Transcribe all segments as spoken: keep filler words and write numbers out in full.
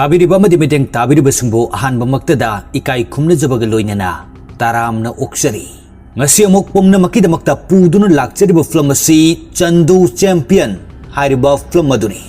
ꯇꯥꯕꯤꯔꯤꯕ ꯑꯃꯗꯤ ꯃꯤꯠꯌꯦꯡ ꯇꯥꯕꯤꯔꯤꯕꯁꯤꯡꯕꯨ ꯑꯍꯥꯟꯕꯃꯛꯇꯗ ꯏꯀꯥꯏ ꯈꯨꯝꯅꯖꯕꯒ ꯂꯣꯏꯅꯅ ꯇꯔꯥꯝꯅ ꯑꯣꯛꯆꯔꯤ꯫ ꯉꯁꯤ ꯑꯃꯨꯛ ꯄꯨꯝꯅꯃꯛꯀꯤꯗꯃꯛꯇ ꯄꯨꯗꯨꯅ ꯂꯥꯛꯆꯔꯤꯕ ꯐꯤꯂꯝ ꯑꯁꯤ ꯆꯟꯗꯨ ꯆꯦꯝꯄꯤꯌꯟ ꯍꯥꯏꯔꯤꯕ ꯐꯤꯂꯝ ꯑꯗꯨꯅꯤ꯫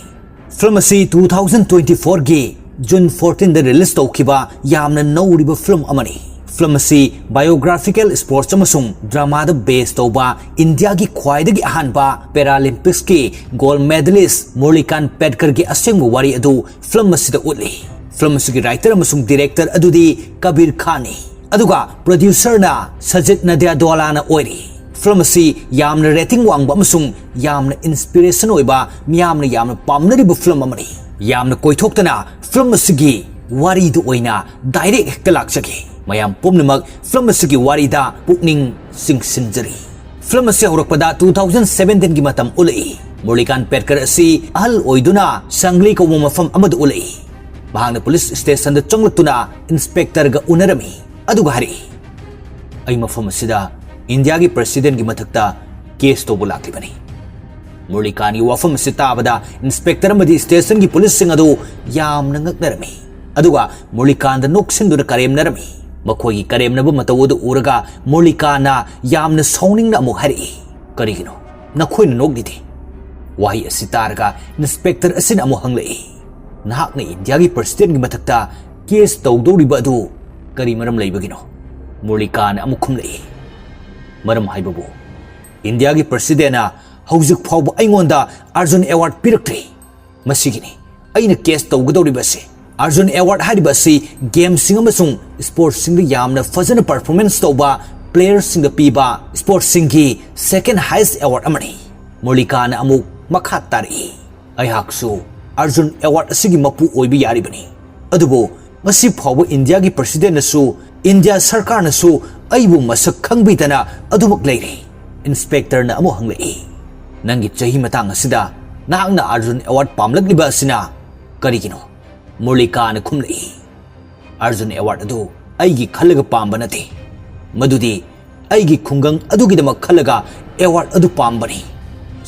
ꯐꯤꯂꯝ ꯑꯁꯤ two thousand twenty fourꯒꯤ June fourteenꯗ release ꯇꯧꯈꯤꯕ ꯌꯥꯝꯅ ꯅꯧꯔꯤꯕ ꯐꯤꯂꯝ ꯑꯃꯅꯤ꯫ ꯐꯤꯂꯝ ꯑꯁꯤ biographical sports ꯑꯃꯁꯨꯡ dramaꯗ base ꯇꯧꯕ ꯏꯟꯗꯤꯌꯥꯒꯤ ꯈ꯭ꯋꯥꯏꯗꯒꯤ ꯑꯍꯥꯟꯕ Paralympicsꯀꯤ gold medalist ꯃꯨꯔꯂꯤꯀꯥꯟ ꯄꯦꯠꯀꯔꯒꯤ ꯑꯁꯦꯡꯕ ꯋꯥꯔꯤ ꯑꯗꯨ ꯐꯤꯂꯝ ꯑꯁꯤꯗ ꯎꯠꯂꯤ꯫ ꯐꯤꯂꯝ ꯑꯁꯤꯒꯤ writer ꯑꯃꯁꯨꯡ director ꯑꯗꯨꯗꯤ ꯀꯕꯤꯔ ꯈꯥꯟꯅꯤ꯫ ꯑꯗꯨꯒ producerꯅ ꯁꯖꯤꯠ ꯅꯗ꯭ꯌꯥꯗ꯭ꯋꯥꯂꯥꯅ ꯑꯣꯏꯔꯤ꯫ ꯐꯤꯂꯝ ꯑꯁꯤ ꯌꯥꯝꯅ rating ꯋꯥꯡꯕ ꯑꯃꯁꯨꯡ ꯌꯥꯝꯅ inspiration ꯑꯣꯏꯕ, ꯃꯤꯌꯥꯝꯅ ꯌꯥꯝꯅ ꯄꯥꯝꯅꯔꯤꯕ ꯐꯤꯂꯝ ꯑꯃꯅꯤ꯫ ꯌꯥꯝꯅ ꯀꯣꯏꯊꯣꯛꯇꯅ ꯐꯤꯂꯝ ꯑꯁꯤꯒꯤ ꯋꯥꯔꯤꯗꯨ ꯑꯣꯏꯅ direct ꯍꯦꯛꯇ ꯂꯥꯛꯆꯒꯦ꯫ ꯃꯌꯥꯝ ꯄꯨꯝꯅꯃꯛ ꯐꯤꯂꯝ ꯑꯁꯤꯒꯤ ꯋꯥꯔꯤꯗ ꯄꯨꯛꯅꯤꯡ ꯆꯤꯡꯁꯤꯟꯖꯔꯤ꯫ ꯐꯤꯂꯝ ꯑꯁꯤ ꯍꯧꯔꯛꯄꯗ two thousand seventeenꯒꯤ ꯃꯇꯝ ꯎꯠꯂꯛꯏ꯫ ꯃꯨꯔꯂꯤꯀꯥꯟ ꯄꯦꯠꯀꯔ ꯑꯁꯤ ꯑꯍꯜ ꯑꯣꯏꯗꯨꯅ ꯁꯪꯒ꯭ꯂꯤ ꯀꯧꯕ ꯃꯐꯝ ꯑꯃꯗ ꯎꯠꯂꯛꯏ꯫ ꯃꯍꯥꯛꯅ police stationꯗ ꯆꯪꯂꯛꯇꯨꯅ inspectorꯒ ꯎꯅꯔꯝꯃꯤ꯫ ꯑꯗꯨꯒ ꯍꯥꯏꯔꯛꯏ, "ꯑꯩ ꯃꯐꯝ ꯑꯁꯤꯗ ꯏꯟꯗꯤꯌꯥꯒꯤ presidentꯀꯤ ꯃꯊꯛꯇ case ꯇꯧꯕ ꯂꯥꯛꯂꯤꯕꯅꯤ꯫" ꯃꯨꯔꯂꯤꯀꯥꯟꯒꯤ ꯋꯥꯐꯝ ꯑꯁꯤ ꯇꯥꯕꯗ inspector ꯑꯃꯗꯤ stationꯒꯤ policeꯁꯤꯡ ꯑꯗꯨ ꯌꯥꯝꯅ ꯉꯛꯅꯔꯝꯃꯤ꯫ ꯑꯗꯨꯒ ꯃꯨꯔꯂꯤꯀꯥꯟꯗ ꯅꯣꯛꯁꯤꯟꯗꯨꯅ ꯀꯔꯦꯝꯅꯔꯝꯃꯤ꯫ ꯃꯈꯣꯏꯒꯤ ꯀꯔꯦꯝꯅꯕ ꯃꯇꯧ ꯑꯗꯨ ꯎꯔꯒ ꯃꯨꯔꯂꯤꯀꯥꯟꯅ ꯌꯥꯝꯅ ꯁꯥꯎꯅꯤꯡꯅ ꯑꯃꯨꯛ ꯍꯥꯏꯔꯛꯏ, "ꯀꯔꯤꯒꯤꯅꯣ ꯅꯈꯣꯏꯅ ꯅꯣꯛꯂꯤꯗꯤ?" ꯋꯥꯍꯩ ꯑꯁꯤ ꯇꯥꯔꯒ inspector ꯑꯁꯤꯅ ꯑꯃꯨꯛ ꯍꯪꯂꯛꯏ, "ꯅꯍꯥꯛꯅ ꯏꯟꯗꯤꯌꯥꯒꯤ presidentꯀꯤ ꯃꯊꯛꯇ case ꯇꯧꯗꯧꯔꯤꯕ ꯑꯗꯨ ꯀꯔꯤ ꯃꯔꯝ ꯂꯩꯕꯒꯤꯅꯣ?" ꯃꯨꯔꯂꯤꯀꯥꯟꯅ ꯑꯃꯨꯛ ꯈꯨꯝꯂꯛꯏ, "ꯃꯔꯝ ꯍꯥꯏꯕꯕꯨ ꯏꯟꯗꯤꯌꯥꯒꯤ presidentꯅ ꯍꯧꯖꯤꯛ ꯐꯥꯎꯕ ꯑꯩꯉꯣꯟꯗ Arjun Award ꯄꯤꯔꯛꯇ꯭ꯔꯤ꯫ ꯃꯁꯤꯒꯤꯅꯤ ꯑꯩꯅ case ꯇꯧꯒꯗꯧꯔꯤꯕ ꯑꯁꯤ꯫ Arjun Award ꯍꯥꯏꯔꯤꯕ ꯑꯁꯤ gameꯁꯤꯡ ꯑꯃꯁꯨꯡ sportsꯁꯤꯡꯗ ꯌꯥꯝꯅ ꯐꯖꯅ performance ꯇꯧꯕ playerꯁꯤꯡꯗ ꯄꯤꯕ sportsꯁꯤꯡꯒꯤ second highest award ꯑꯃꯅꯤ꯫" ꯃꯨꯔꯂꯤꯀꯥꯟꯅ ꯑꯃꯨꯛ ꯃꯈꯥ ꯇꯥꯔꯛꯏ, "ꯑꯩꯍꯥꯛꯁꯨ Arjun Award ꯑꯁꯤꯒꯤ ꯃꯄꯨ ꯑꯣꯏꯕ ꯌꯥꯔꯤꯕꯅꯤ꯫ ꯑꯗꯨꯕꯨ ꯉꯁꯤ ꯐꯥꯎꯕ ꯏꯟꯗꯤꯌꯥꯒꯤ presidentꯅꯁꯨ, ꯏꯟꯗꯤꯌꯥ ꯁꯔꯀꯥꯔꯅꯁꯨ ꯑꯩꯕꯨ ꯃꯁꯛ ꯈꯪꯕꯤꯗꯅ ꯑꯗꯨꯃꯛ ꯂꯩꯔꯤ꯫" Inspectorꯅ ꯑꯃꯨꯛ ꯍꯪꯂꯛꯏ, "ꯅꯪꯒꯤ ꯆꯍꯤ ꯃꯇꯥꯡ ꯑꯁꯤꯗ ꯅꯍꯥꯛꯅ Arjun Award ꯄꯥꯝꯂꯛꯂꯤꯕ ꯑꯁꯤꯅ ꯀꯔꯤꯒꯤꯅꯣ?" ꯃꯨꯔꯂꯤꯀꯥꯟꯅ ꯈꯨꯝꯂꯛꯏ, "Arjun Award ꯑꯗꯨ ꯑꯩꯒꯤ ꯈꯜꯂꯒ ꯄꯥꯝꯕ ꯅꯠꯇꯦ꯫ ꯃꯗꯨꯗꯤ ꯑꯩꯒꯤ ꯈꯨꯡꯒꯪ ꯑꯗꯨꯒꯤꯗꯃꯛ ꯈꯜꯂꯒ award ꯑꯗꯨ ꯄꯥꯝꯕꯅꯤ꯫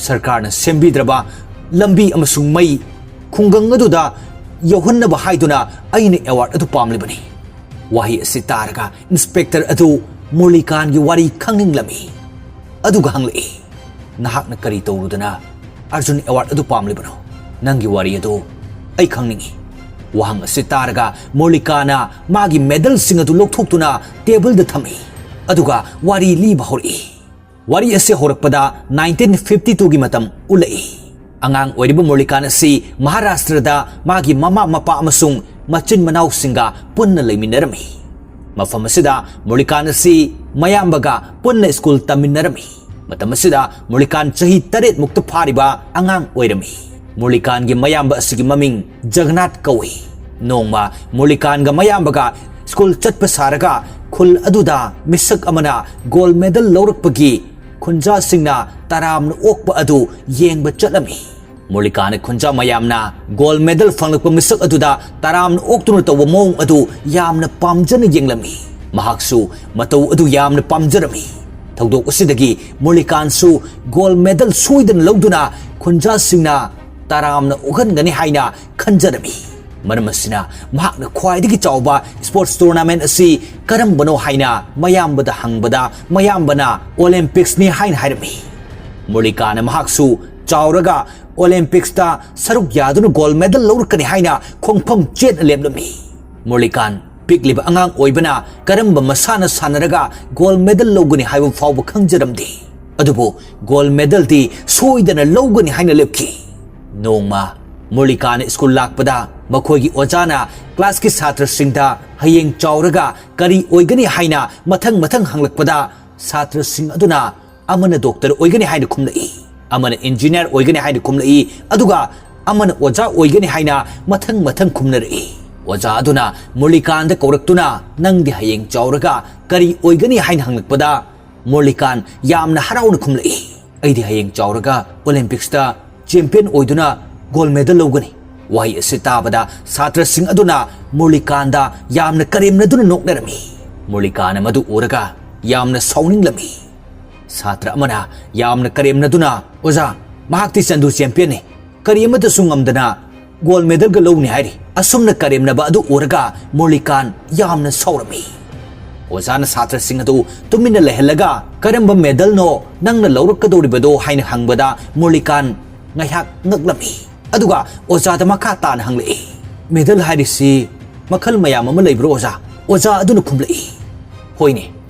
ꯁꯔꯀꯥꯔꯅ ꯁꯦꯝꯕꯤꯗ꯭ꯔꯕ ꯂꯝꯕꯤ ꯑꯃꯁꯨꯡ ꯃꯩ, ꯈꯨꯡꯒꯪ ꯑꯗꯨꯗ ꯌꯧꯍꯟꯅꯕ ꯍꯥꯏꯗꯨꯅ ꯑꯩꯅ ꯑꯦꯋꯥꯔꯗ ꯑꯗꯨ ꯄꯥꯝꯂꯤꯕꯅꯤ꯫ ꯋꯥꯍꯩ ꯑꯁꯤ ꯇꯥꯔꯒ ꯏꯟꯁꯄꯦꯛꯇꯔ ꯑꯗꯨ ꯃꯨꯔꯂꯤꯀꯥꯟꯒꯤ ꯋꯥꯔꯤ ꯈꯪꯅꯤꯡꯂꯝꯃꯤ꯫ ꯑꯗꯨꯒ ꯍꯪꯂꯛꯏ, "ꯅꯍꯥꯛꯅ ꯀꯔꯤ ꯇꯧꯔꯨꯗꯅ ꯑꯔꯖꯨꯟ ꯑꯦꯋꯥꯔꯗ ꯑꯗꯨ ꯄꯥꯝꯂꯤꯕꯅꯣ? ꯅꯪꯒꯤ ꯋꯥꯔꯤ ꯑꯗꯨ ꯑꯩ ꯈꯪꯅꯤꯡꯏ꯫" ꯋꯥꯍꯪ ꯑꯁꯤ ꯇꯥꯔꯒ ꯃꯨꯔꯂꯤꯀꯥꯅ ꯃꯥꯒꯤ ꯃꯦꯗꯜꯁꯤꯡ ꯑꯗꯨ ꯂꯧꯊꯣꯛꯇꯨꯅ ꯇꯦꯕꯜꯗ ꯊꯝꯃꯤ꯫ ꯑꯗꯨꯒ ꯋꯥꯔꯤ ꯂꯤꯕ ꯍꯧꯔꯛꯏ꯫ ꯋꯥꯔꯤ ꯑꯁꯤ ꯍꯧꯔꯛꯄꯗ ꯅꯥꯏꯟꯇꯤꯟ ꯐꯤꯐꯇꯤ ꯇꯨꯒꯤ ꯃꯇꯝ ꯎꯠꯂꯛꯏ꯫ ꯑꯉꯥꯡ ꯑꯣꯏꯔꯤꯕ ꯃꯨꯔꯂꯤꯀꯥꯟ ꯑꯁꯤ ꯃꯍꯥꯔꯥꯁꯇ꯭ꯔꯗ ꯃꯥꯒꯤ ꯃꯃꯥ ꯃꯄꯥ ꯑꯃꯁꯨꯡ ꯃꯆꯤꯟ ꯃꯅꯥꯎꯁꯤꯡꯒ ꯄꯨꯟꯅ ꯂꯩꯃꯤꯟꯅꯔꯝꯃꯤ꯫ ꯃꯐꯝ ꯑꯁꯤꯗ ꯃꯨꯔꯂꯤꯀꯥꯟ ꯑꯁꯤ ꯃꯌꯥꯝꯕꯒ ꯄꯨꯟꯅ ꯁ꯭ꯀꯨꯜ ꯇꯝꯃꯤꯟꯅꯔꯝꯃꯤ꯫ ꯃꯇꯝ ꯑꯁꯤꯗ ꯃꯨꯔꯂꯤꯀꯥꯟ ꯆꯍꯤ ꯇꯔꯦꯠ ꯃꯨꯛꯇ ꯐꯥꯔꯤꯕ ꯑꯉꯥꯡ ꯑꯣꯏꯔꯝꯃꯤ꯫ ꯃꯨꯔꯂꯤꯀꯥꯟꯒꯤ ꯃꯌꯥꯝꯕ ꯑꯁꯤꯒꯤ ꯃꯃꯤꯡ ꯖꯒꯅꯥꯊ ꯀꯧꯏ꯫ ꯅꯣꯡꯃ ꯃꯨꯔꯂꯤꯀꯥꯟꯒ ꯃꯌꯥꯝꯕꯒ ꯁ꯭ꯀꯨꯜ ꯆꯠꯄ ꯁꯥꯔꯒ ꯈꯨꯜ ꯑꯗꯨꯗ ꯃꯤꯁꯛ ꯑꯃꯅ ꯒꯣꯜꯗ ꯃꯦꯗꯜ ꯂꯧꯔꯛꯄꯒꯤ ꯈꯨꯟꯖꯥꯁꯤꯡꯅ ꯇꯔꯥꯝꯅ ꯑꯣꯛꯄ ꯑꯗꯨ ꯌꯦꯡꯕ ꯆꯠꯂꯝꯃꯤ꯫ ꯃꯨꯔꯂꯤꯀꯥꯟꯅ ꯈꯨꯟꯖꯥ ꯃꯌꯥꯝꯅ ꯒꯣꯜꯗ ꯃꯦꯗꯜ ꯐꯪꯂꯛꯄ ꯃꯤꯁꯛ ꯑꯗꯨꯗ ꯇꯔꯥꯝꯅ ꯑꯣꯛꯇꯨꯅ ꯇꯧꯕ ꯃꯑꯣꯡ ꯑꯗꯨ ꯌꯥꯝꯅ ꯄꯥꯝꯖꯅ ꯌꯦꯡꯂꯝꯃꯤ꯫ ꯃꯍꯥꯛꯁꯨ ꯃꯇꯧ ꯑꯗꯨ ꯌꯥꯝꯅ ꯄꯥꯝꯖꯔꯝꯃꯤ꯫ ꯊꯧꯗꯣꯛ ꯑꯁꯤꯗꯒꯤ ꯃꯨꯔꯂꯤꯀꯥꯟꯁꯨ ꯒꯣꯜꯗ ꯃꯦꯗꯜ ꯁꯣꯏꯗꯅ ꯂꯧꯗꯨꯅ ꯈꯨꯟꯖꯥꯁꯤꯡꯅ ꯇꯔꯥꯝꯅ ꯑꯣꯛꯍꯟꯒꯅꯤ ꯍꯥꯏꯅ ꯈꯟꯖꯔꯝꯃꯤ꯫ ꯃꯔꯝ ꯑꯁꯤꯅ ꯃꯍꯥꯛꯅ ꯈ꯭ꯋꯥꯏꯗꯒꯤ ꯆꯥꯎꯕ ꯁ꯭ꯄꯣꯔꯠꯁ ꯇꯣꯔꯅꯥꯃꯦꯟꯠ ꯑꯁꯤ ꯀꯔꯝꯕꯅꯣ ꯍꯥꯏꯅ ꯃꯌꯥꯝꯕꯗ ꯍꯪꯕꯗ ꯃꯌꯥꯝꯕꯅ ꯑꯣꯂꯦꯝꯄꯤꯛꯁꯅꯤ ꯍꯥꯏꯅ ꯍꯥꯏꯔꯝꯃꯤ꯫ ꯃꯨꯔꯂꯤꯀꯥꯟꯅ ꯃꯍꯥꯛꯁꯨ ꯆꯥꯎꯔꯒ ꯑꯣꯂꯦꯝꯄꯤꯛꯁꯇ ꯁꯔꯨꯛ ꯌꯥꯗꯨꯅ ꯒꯣꯜꯗ ꯃꯦꯗꯜ ꯂꯧꯔꯛꯀꯅꯤ ꯍꯥꯏꯅ ꯈꯣꯡꯐꯝ ꯆꯦꯠꯅ ꯂꯦꯞꯂꯝꯃꯤ꯫ ꯃꯨꯔꯂꯤꯀꯥꯟ ꯄꯤꯛꯂꯤꯕ ꯑꯉꯥꯡ ꯑꯣꯏꯕꯅ ꯀꯔꯝꯕ ꯃꯁꯥꯟꯅ ꯁꯥꯟꯅꯔꯒ ꯒꯣꯜꯗ ꯃꯦꯗꯜ ꯂꯧꯒꯅꯤ ꯍꯥꯏꯕ ꯐꯥꯎꯕ ꯈꯪꯖꯔꯝꯗꯦ꯫ ꯑꯗꯨꯕꯨ ꯒꯣꯜꯗ ꯃꯦꯗꯜꯗꯤ ꯁꯣꯏꯗꯅ ꯂꯧꯒꯅꯤ ꯍꯥꯏꯅ ꯂꯦꯞꯈꯤ꯫ ꯅꯣꯡꯃ ꯃꯨꯔꯂꯤꯀꯥꯟꯅ ꯁ꯭ꯀꯨꯜ ꯂꯥꯛꯄꯗ ꯃꯈꯣꯏꯒꯤ ꯑꯣꯖꯥꯅ ꯀ꯭ꯂꯥꯁꯀꯤ ꯁꯥꯇ꯭ꯔꯁꯤꯡꯗ ꯍꯌꯦꯡ ꯆꯥꯎꯔꯒ ꯀꯔꯤ ꯑꯣꯏꯒꯅꯤ ꯍꯥꯏꯅ ꯃꯊꯪ ꯃꯊꯪ ꯍꯪꯂꯛꯄꯗ ꯁꯥꯇ꯭ꯔꯁꯤꯡ ꯑꯗꯨꯅ ꯑꯃꯅ ꯗꯣꯛꯇꯔ ꯑꯣꯏꯒꯅꯤ ꯍꯥꯏꯅ ꯈꯨꯝꯂꯛꯏ, ꯑꯃꯅ ꯏꯟꯖꯤꯅꯤꯌꯔ ꯑꯣꯏꯒꯅꯤ ꯍꯥꯏꯅ ꯈꯨꯝꯂꯛꯏ, ꯑꯗꯨꯒ ꯑꯃꯅ ꯑꯣꯖꯥ ꯑꯣꯏꯒꯅꯤ ꯍꯥꯏꯅ ꯃꯊꯪ ꯃꯊꯪ ꯈꯨꯝꯅꯔꯛꯏ꯫ ꯑꯣꯖꯥ ꯑꯗꯨꯅ ꯃꯨꯔꯂꯤꯀꯥꯟꯗ ꯀꯧꯔꯛꯇꯨꯅ, "ꯅꯪꯗꯤ ꯍꯌꯦꯡ ꯆꯥꯎꯔꯒ ꯀꯔꯤ ꯑꯣꯏꯒꯅꯤ?" ꯍꯥꯏꯅ ꯍꯪꯂꯛꯄꯗ ꯃꯨꯔꯂꯤꯀꯥꯟ ꯌꯥꯝꯅ ꯍꯔꯥꯎꯅ ꯈꯨꯝꯂꯛꯏ, "ꯑꯩꯗꯤ ꯍꯌꯦꯡ ꯆꯥꯎꯔꯒ ꯑꯣꯂꯦꯝꯄꯤꯛꯁꯇ ꯆꯦꯝꯄꯤꯌꯟ ꯑꯣꯏꯗꯨꯅ ꯒꯣꯜꯗ ꯃꯦꯗꯜ ꯂꯧꯒꯅꯤ꯫" ꯋꯥꯍꯩ ꯑꯁꯤ ꯇꯥꯕꯗ ꯁꯥꯇ꯭ꯔꯁꯤꯡ ꯑꯗꯨꯅ ꯃꯨꯔꯂꯤꯀꯥꯟꯗ ꯌꯥꯝꯅ ꯀꯔꯦꯝꯅꯗꯨꯅ ꯅꯣꯛꯅꯔꯝꯃꯤ꯫ ꯃꯨꯔꯂꯤꯀꯥꯟꯅ ꯃꯗꯨ ꯎꯔꯒ ꯌꯥꯝꯅ ꯁꯥꯎꯅꯤꯡꯂꯝꯃꯤ꯫ ꯁꯥꯇ꯭ꯔ ꯑꯃꯅ ꯌꯥꯝꯅ ꯀꯔꯦꯝꯅꯗꯨꯅ, "ꯑꯣꯖꯥ, ꯃꯍꯥꯛꯇꯤ ꯆꯟꯗꯨ ꯆꯦꯝꯄꯤꯌꯟꯅꯤ, ꯀꯔꯤ ꯑꯃꯠꯇꯁꯨ ꯉꯝꯗꯅ ꯒꯣꯜ ꯃꯦꯗꯜꯒ ꯂꯧꯅꯤ ꯍꯥꯏꯔꯤ꯫ ꯑꯁꯨꯝꯅ ꯀꯔꯦꯝꯅꯕ ꯑꯗꯨ ꯎꯔꯒ ꯃꯨꯔꯂꯤꯀꯥꯟ ꯌꯥꯝꯅ ꯁꯥꯎꯔꯝꯃꯤ꯫ ꯑꯣꯖꯥꯅ ꯁꯥꯇ꯭ꯔꯁꯤꯡ ꯑꯗꯨ ꯇꯨꯃꯤꯟꯅ ꯂꯩꯍꯜꯂꯒ, "ꯀꯔꯝꯕ ꯃꯦꯗꯜꯅꯣ ꯅꯪꯅ ꯂꯧꯔꯛꯀꯗꯧꯔꯤꯕꯗꯣ?" ꯍꯥꯏꯅ ꯍꯪꯕꯗ ꯃꯨꯔꯂꯤꯀꯥꯟ ꯉꯥꯏꯍꯥꯛ ꯉꯛꯂꯝꯃꯤ꯫ ꯑꯗꯨꯒ ꯑꯣꯖꯥꯗ ꯃꯈꯥ ꯇꯥꯅ ꯍꯪꯂꯛꯏ, "ꯃꯦꯗꯜ ꯍꯥꯏꯔꯤꯁꯤ ꯃꯈꯜ ꯃꯌꯥꯝ ꯑꯃ ꯂꯩꯕ꯭ꯔꯣ, ꯑꯣꯖꯥ?" ꯑꯣꯖꯥ ꯑꯗꯨꯅ ꯈꯨꯝꯂꯛꯏ, "ꯍꯣꯏꯅꯦ,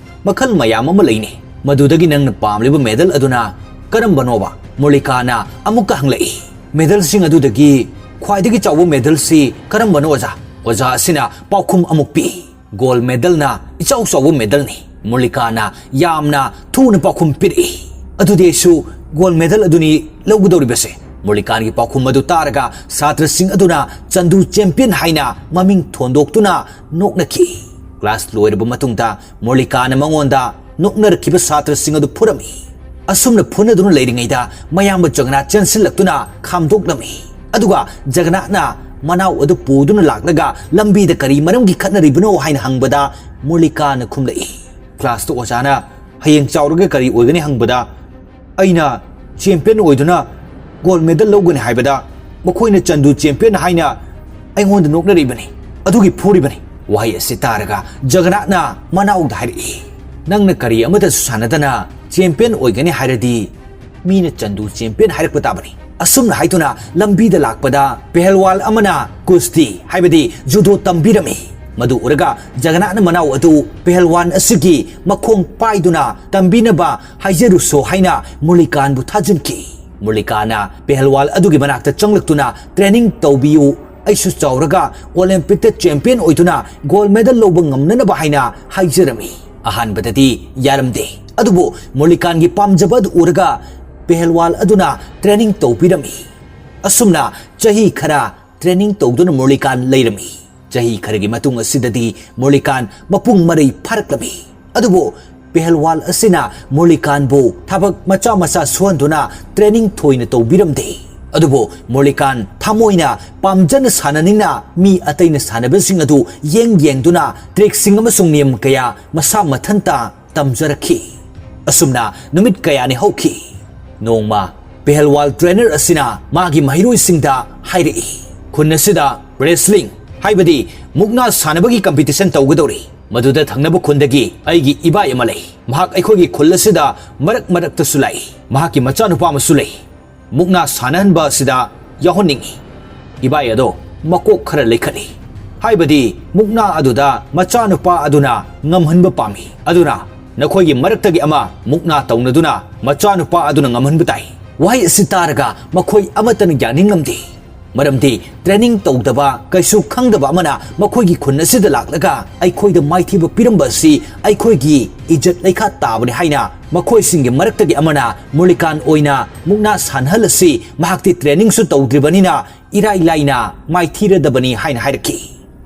ꯃꯈꯜ ꯃꯌꯥꯝ ꯑꯃ ꯂꯩꯅꯦ꯫ ꯃꯗꯨꯗꯒꯤ ꯅꯪꯅ ꯄꯥꯝꯂꯤꯕ ꯃꯦꯗꯜ ꯑꯗꯨꯅ ꯀꯔꯝꯕꯅꯣꯕ?" ꯃꯨꯔꯂꯤꯀꯥꯅ ꯑꯃꯨꯛꯀ ꯍꯪꯂꯛꯏ꯫ "ꯃꯦꯗꯜꯁꯤꯡ ꯑꯗꯨꯗꯒꯤ ꯈ꯭ꯋꯥꯏꯗꯒꯤ ꯆꯥꯎꯕ ꯃꯦꯗꯜꯁꯤ ꯀꯔꯝꯕꯅꯣ, ꯑꯣꯖꯥ?" ꯑꯣꯖꯥ ꯑꯁꯤꯅ ꯄꯥꯎꯈꯨꯝ ꯑꯃꯨꯛ ꯄꯤ, "ꯒꯣꯜ ꯃꯦꯗꯜꯅ ꯏꯆꯥꯎ ꯆꯥꯎꯕ ꯃꯦꯗꯜꯅꯤ꯫" ꯃꯨꯔꯂꯤꯀꯥꯅ ꯌꯥꯝꯅ ꯊꯨꯅ ꯄꯥꯎꯈꯨꯝ ꯄꯤꯔꯛꯏ꯫ "ꯑꯗꯨꯗꯤ ꯑꯩꯁꯨ ꯒꯣꯜ ꯃꯦꯗꯜ ꯑꯗꯨꯅꯤ ꯂꯧꯒꯗꯧꯔꯤꯕꯁꯦ꯫" ꯃꯨꯔꯂꯤꯀꯥꯟꯒꯤ ꯄꯥꯎꯈꯨꯝ ꯑꯗꯨ ꯇꯥꯔꯒ ꯁꯥꯇ꯭ꯔꯁꯤꯡ ꯑꯗꯨꯅ ꯆꯟꯗꯨ ꯆꯦꯝꯄꯤꯌꯟ ꯍꯥꯏꯅ ꯃꯃꯤꯡ ꯊꯣꯟꯗꯣꯛꯇꯨꯅ ꯅꯣꯛꯅꯈꯤ꯫ ꯀ꯭ꯂꯥꯁ ꯂꯣꯏꯔꯕ ꯃꯇꯨꯡꯗ ꯃꯨꯔꯂꯤꯀꯥꯅ ꯃꯉꯣꯟꯗ ꯅꯣꯛꯅꯔꯛꯈꯤꯕ ꯁꯥꯇ꯭ꯔꯁꯤꯡ ꯑꯗꯨ ꯐꯨꯔꯝꯃꯤ꯫ ꯑꯁꯨꯝꯅ ꯐꯨꯅꯗꯨꯅ ꯂꯩꯔꯤꯉꯩꯗ ꯃꯌꯥꯝꯕ ꯖꯒꯅꯥꯊ ꯆꯦꯟꯁꯤꯜꯂꯛꯇꯨꯅ ꯈꯥꯝꯗꯣꯛꯂꯝꯃꯤ꯫ ꯑꯗꯨꯒ ꯖꯒꯅꯥꯊꯅ ꯃꯅꯥꯎ ꯑꯗꯨ ꯄꯨꯗꯨꯅ ꯂꯥꯛꯂꯒ ꯂꯝꯕꯤꯗ ꯀꯔꯤ ꯃꯔꯝꯒꯤ ꯈꯠꯅꯔꯤꯕꯅꯣ ꯍꯥꯏꯅ ꯍꯪꯕꯗ ꯃꯨꯔꯂꯤꯀꯥꯅ ꯈꯨꯝꯂꯛꯏ꯫ ꯀ꯭ꯂꯥꯁꯇ ꯑꯣꯖꯥꯅ "ꯍꯌꯦꯡ ꯆꯥꯎꯔꯒ ꯀꯔꯤ ꯑꯣꯏꯒꯅꯤ?" ꯍꯪꯕꯗ ꯑꯩꯅ ꯆꯦꯝꯄꯤꯌꯟ ꯑꯣꯏꯗꯨꯅ ꯒꯣꯜ ꯃꯦꯗꯜ ꯂꯧꯒꯅꯤ ꯍꯥꯏꯕꯗ ꯃꯈꯣꯏꯅ "ꯆꯟꯗꯨ ꯆꯦꯝꯄꯤꯌꯟ" ꯍꯥꯏꯅ ꯑꯩꯉꯣꯟꯗ ꯅꯣꯛꯅꯔꯤꯕꯅꯤ, ꯑꯗꯨꯒꯤ ꯐꯨꯔꯤꯕꯅꯤ꯫ ꯋꯥꯍꯩ ꯑꯁꯤ ꯇꯥꯔꯒ ꯖꯒꯅꯥꯊꯅ ꯃꯅꯥꯎꯗ ꯍꯥꯏꯔꯛꯏ, "ꯅꯪꯅ ꯀꯔꯤ ꯑꯃꯠꯇꯁꯨ ꯁꯥꯟꯅꯗꯅ ꯆꯦꯝꯄꯤꯌꯟ ꯑꯣꯏꯒꯅꯤ ꯍꯥꯏꯔꯗꯤ ꯃꯤꯅ ꯆꯟꯗꯨ ꯆꯦꯝꯄꯤꯌꯟ ꯍꯥꯏꯔꯛꯄ ꯇꯥꯕꯅꯤ꯫" ꯑꯁꯨꯝꯅ ꯍꯥꯏꯗꯨꯅ ꯂꯝꯕꯤꯗ ꯂꯥꯛꯄꯗ ꯄꯦꯍꯜꯋꯥꯜ ꯑꯃꯅ ꯀꯨꯁꯇꯤ ꯍꯥꯏꯕꯗꯤ ꯖꯨꯗꯣ ꯇꯝꯕꯤꯔꯝꯃꯤ꯫ ꯃꯗꯨ ꯎꯔꯒ ꯖꯒꯅꯥꯊꯅ ꯃꯅꯥꯎ ꯑꯗꯨ ꯄꯦꯍꯜꯋꯥꯟ ꯑꯁꯤꯒꯤ ꯃꯈꯣꯡ ꯄꯥꯏꯗꯨꯅ ꯇꯝꯕꯤꯅꯕ ꯍꯥꯏꯖꯔꯨꯁꯣ ꯍꯥꯏꯅ ꯃꯨꯔꯂꯤꯀꯥꯟꯕꯨ ꯊꯥꯖꯤꯟꯈꯤ꯫ ꯃꯨꯔꯂꯤꯀꯥꯟꯅ ꯄꯦꯍꯜꯋꯥꯜ ꯑꯗꯨꯒꯤ ꯃꯅꯥꯛꯇ ꯆꯪꯂꯛꯇꯨꯅ, "ꯇ꯭ꯔꯦꯅꯤꯡ ꯇꯧꯕꯤꯌꯨ, ꯑꯩꯁꯨ ꯆꯥꯎꯔꯒ ꯑꯣꯂꯦꯝꯄꯤꯛꯇ ꯆꯦꯝꯄꯤꯌꯟ ꯑꯣꯏꯗꯨꯅ ꯒꯣꯜ ꯃꯦꯗꯜ ꯂꯧꯕ ꯉꯝꯅꯅꯕ" ꯍꯥꯏꯅ ꯍꯥꯏꯖꯔꯝꯃꯤ꯫ ꯑꯍꯥꯟꯕꯗꯗꯤ ꯌꯥꯔꯝꯗꯦ, ꯑꯗꯨꯕꯨ ꯃꯨꯔꯂꯤꯀꯥꯟꯒꯤ ꯄꯥꯝꯖꯕ ꯑꯗꯨ ꯎꯔꯒ ꯄꯦꯍꯜꯋꯥꯜ ꯑꯗꯨꯅ ꯇ꯭ꯔꯦꯅꯤꯡ ꯇꯧꯕꯤꯔꯝꯃꯤ꯫ ꯑꯁꯨꯝꯅ ꯆꯍꯤ ꯈꯔ ꯇ꯭ꯔꯦꯅꯤꯡ ꯇꯧꯗꯨꯅ ꯃꯨꯔꯂꯤꯀꯥꯟ ꯂꯩꯔꯝꯃꯤ꯫ ꯆꯍꯤ ꯈꯔꯒꯤ ꯃꯇꯨꯡ ꯑꯁꯤꯗꯗꯤ ꯃꯨꯔꯂꯤꯀꯥꯟ ꯃꯄꯨꯡ ꯃꯔꯩ ꯐꯥꯔꯛꯂꯝꯃꯤ꯫ ꯑꯗꯨꯕꯨ ꯄꯦꯍꯜꯋꯥꯜ ꯑꯁꯤꯅ ꯃꯨꯔꯂꯤꯀꯥꯟꯕꯨ ꯊꯕꯛ ꯃꯆꯥ ꯃꯆꯥ ꯁꯨꯍꯟꯗꯨꯅ ꯇ꯭ꯔꯦꯅꯤꯡ ꯊꯣꯏꯅ ꯇꯧꯕꯤꯔꯝꯗꯦ꯫ ꯑꯗꯨꯕꯨ ꯃꯨꯔꯂꯤꯀꯥꯟ ꯊꯃꯣꯏꯅ ꯄꯥꯝꯖꯅ ꯁꯥꯟꯅꯅꯤꯡꯅ ꯃꯤ ꯑꯇꯩꯅ ꯁꯥꯟꯅꯕꯁꯤꯡ ꯑꯗꯨ ꯌꯦꯡ ꯌꯦꯡꯗꯨꯅ ꯇ꯭ꯔꯤꯛꯁꯤꯡ ꯑꯃꯁꯨꯡ ꯅꯤꯌꯝ ꯀꯌꯥ ꯃꯁꯥ ꯃꯊꯟꯇ ꯇꯝꯖꯔꯛꯈꯤ꯫ ꯑꯁꯨꯝꯅ ꯅꯨꯃꯤꯠ ꯀꯌꯥꯅꯤ ꯍꯧꯈꯤ꯫ ꯅꯣꯡꯃ ꯄꯦꯍꯜꯋꯥꯜ ꯇ꯭ꯔꯦꯅꯔ ꯑꯁꯤꯅ ꯃꯥꯒꯤ ꯃꯍꯩꯔꯣꯏꯁꯤꯡꯗ ꯍꯥꯏꯔꯛꯏ, ꯈꯨꯟ ꯑꯁꯤꯗ ꯔꯦꯁꯂꯤꯡ, ꯍꯥꯏꯕꯗꯤ ꯃꯨꯛꯅꯥ ꯁꯥꯟꯅꯕꯒꯤ ꯀꯝꯄꯤꯇꯤꯁꯟ ꯇꯧꯒꯗꯧꯔꯤ꯫ ꯃꯗꯨꯗ ꯊꯪꯅꯕ ꯈꯨꯟꯗꯒꯤ ꯑꯩꯒꯤ ꯏꯕꯥꯏ ꯑꯃ ꯂꯩ꯫ ꯃꯍꯥꯛ ꯑꯩꯈꯣꯏꯒꯤ ꯈꯨꯜ ꯑꯁꯤꯗ ꯃꯔꯛ ꯃꯔꯛꯇꯁꯨ ꯂꯥꯛꯏ꯫ ꯃꯍꯥꯛꯀꯤ ꯃꯆꯥꯅꯨꯄꯥ ꯑꯃꯁꯨ ꯂꯩ꯫ ꯃꯨꯛꯅꯥ ꯁꯥꯟꯅꯍꯟꯕ ꯑꯁꯤꯗ ꯌꯥꯎꯍꯟꯅꯤꯡꯏ꯫ ꯏꯕꯥꯏ ꯑꯗꯣ ꯃꯀꯣꯛ ꯈꯔ ꯂꯩꯈꯠꯂꯤ꯫ ꯍꯥꯏꯕꯗꯤ ꯃꯨꯛꯅꯥ ꯑꯗꯨꯗ ꯃꯆꯥꯅꯨꯄꯥ ꯑꯗꯨꯅ ꯉꯝꯍꯟꯕ ꯄꯥꯝꯃꯤ꯫ ꯑꯗꯨꯅ ꯅꯈꯣꯏꯒꯤ ꯃꯔꯛꯇꯒꯤ ꯑꯃ ꯃꯨꯛꯅꯥ ꯇꯧꯅꯗꯨꯅ ꯃꯆꯥꯅꯨꯄꯥ ꯑꯗꯨꯅ ꯉꯝꯍꯟꯕ ꯇꯥꯏ꯫ ꯋꯥꯍꯩ ꯑꯁꯤ ꯇꯥꯔꯒ ꯃꯈꯣꯏ ꯑꯃꯠꯇꯅ ꯌꯥꯅꯤꯡꯂꯝꯗꯦ꯫ ꯃꯔꯝꯗꯤ ꯇ꯭ꯔꯦꯅꯤꯡ ꯇꯧꯗꯕ, ꯀꯩꯁꯨ ꯈꯪꯗꯕ ꯑꯃꯅ ꯃꯈꯣꯏꯒꯤ ꯈꯨꯟ ꯑꯁꯤꯗ ꯂꯥꯛꯂꯒ ꯑꯩꯈꯣꯏꯗ ꯃꯥꯏꯊꯤꯕ ꯄꯤꯔꯝꯕ ꯑꯁꯤ ꯑꯩꯈꯣꯏꯒꯤ ꯏꯖꯠ ꯂꯩꯈꯥ ꯇꯥꯕꯅꯤ ꯍꯥꯏꯅ ꯃꯈꯣꯏꯁꯤꯡꯒꯤ ꯃꯔꯛꯇꯒꯤ ꯑꯃꯅ ꯃꯨꯔꯂꯤꯀꯥꯟ ꯑꯣꯏꯅ ꯃꯨꯛꯅꯥ ꯁꯥꯟꯅꯍꯜꯂꯁꯤ, ꯃꯍꯥꯛꯇꯤ ꯇ꯭ꯔꯦꯅꯤꯡꯁꯨ ꯇꯧꯗ꯭ꯔꯤꯕꯅꯤꯅ ꯏꯔꯥꯏ ꯂꯥꯏꯅ ꯃꯥꯏꯊꯤꯔꯗꯕꯅꯤ ꯍꯥꯏꯅ ꯍꯥꯏꯔꯛꯈꯤ꯫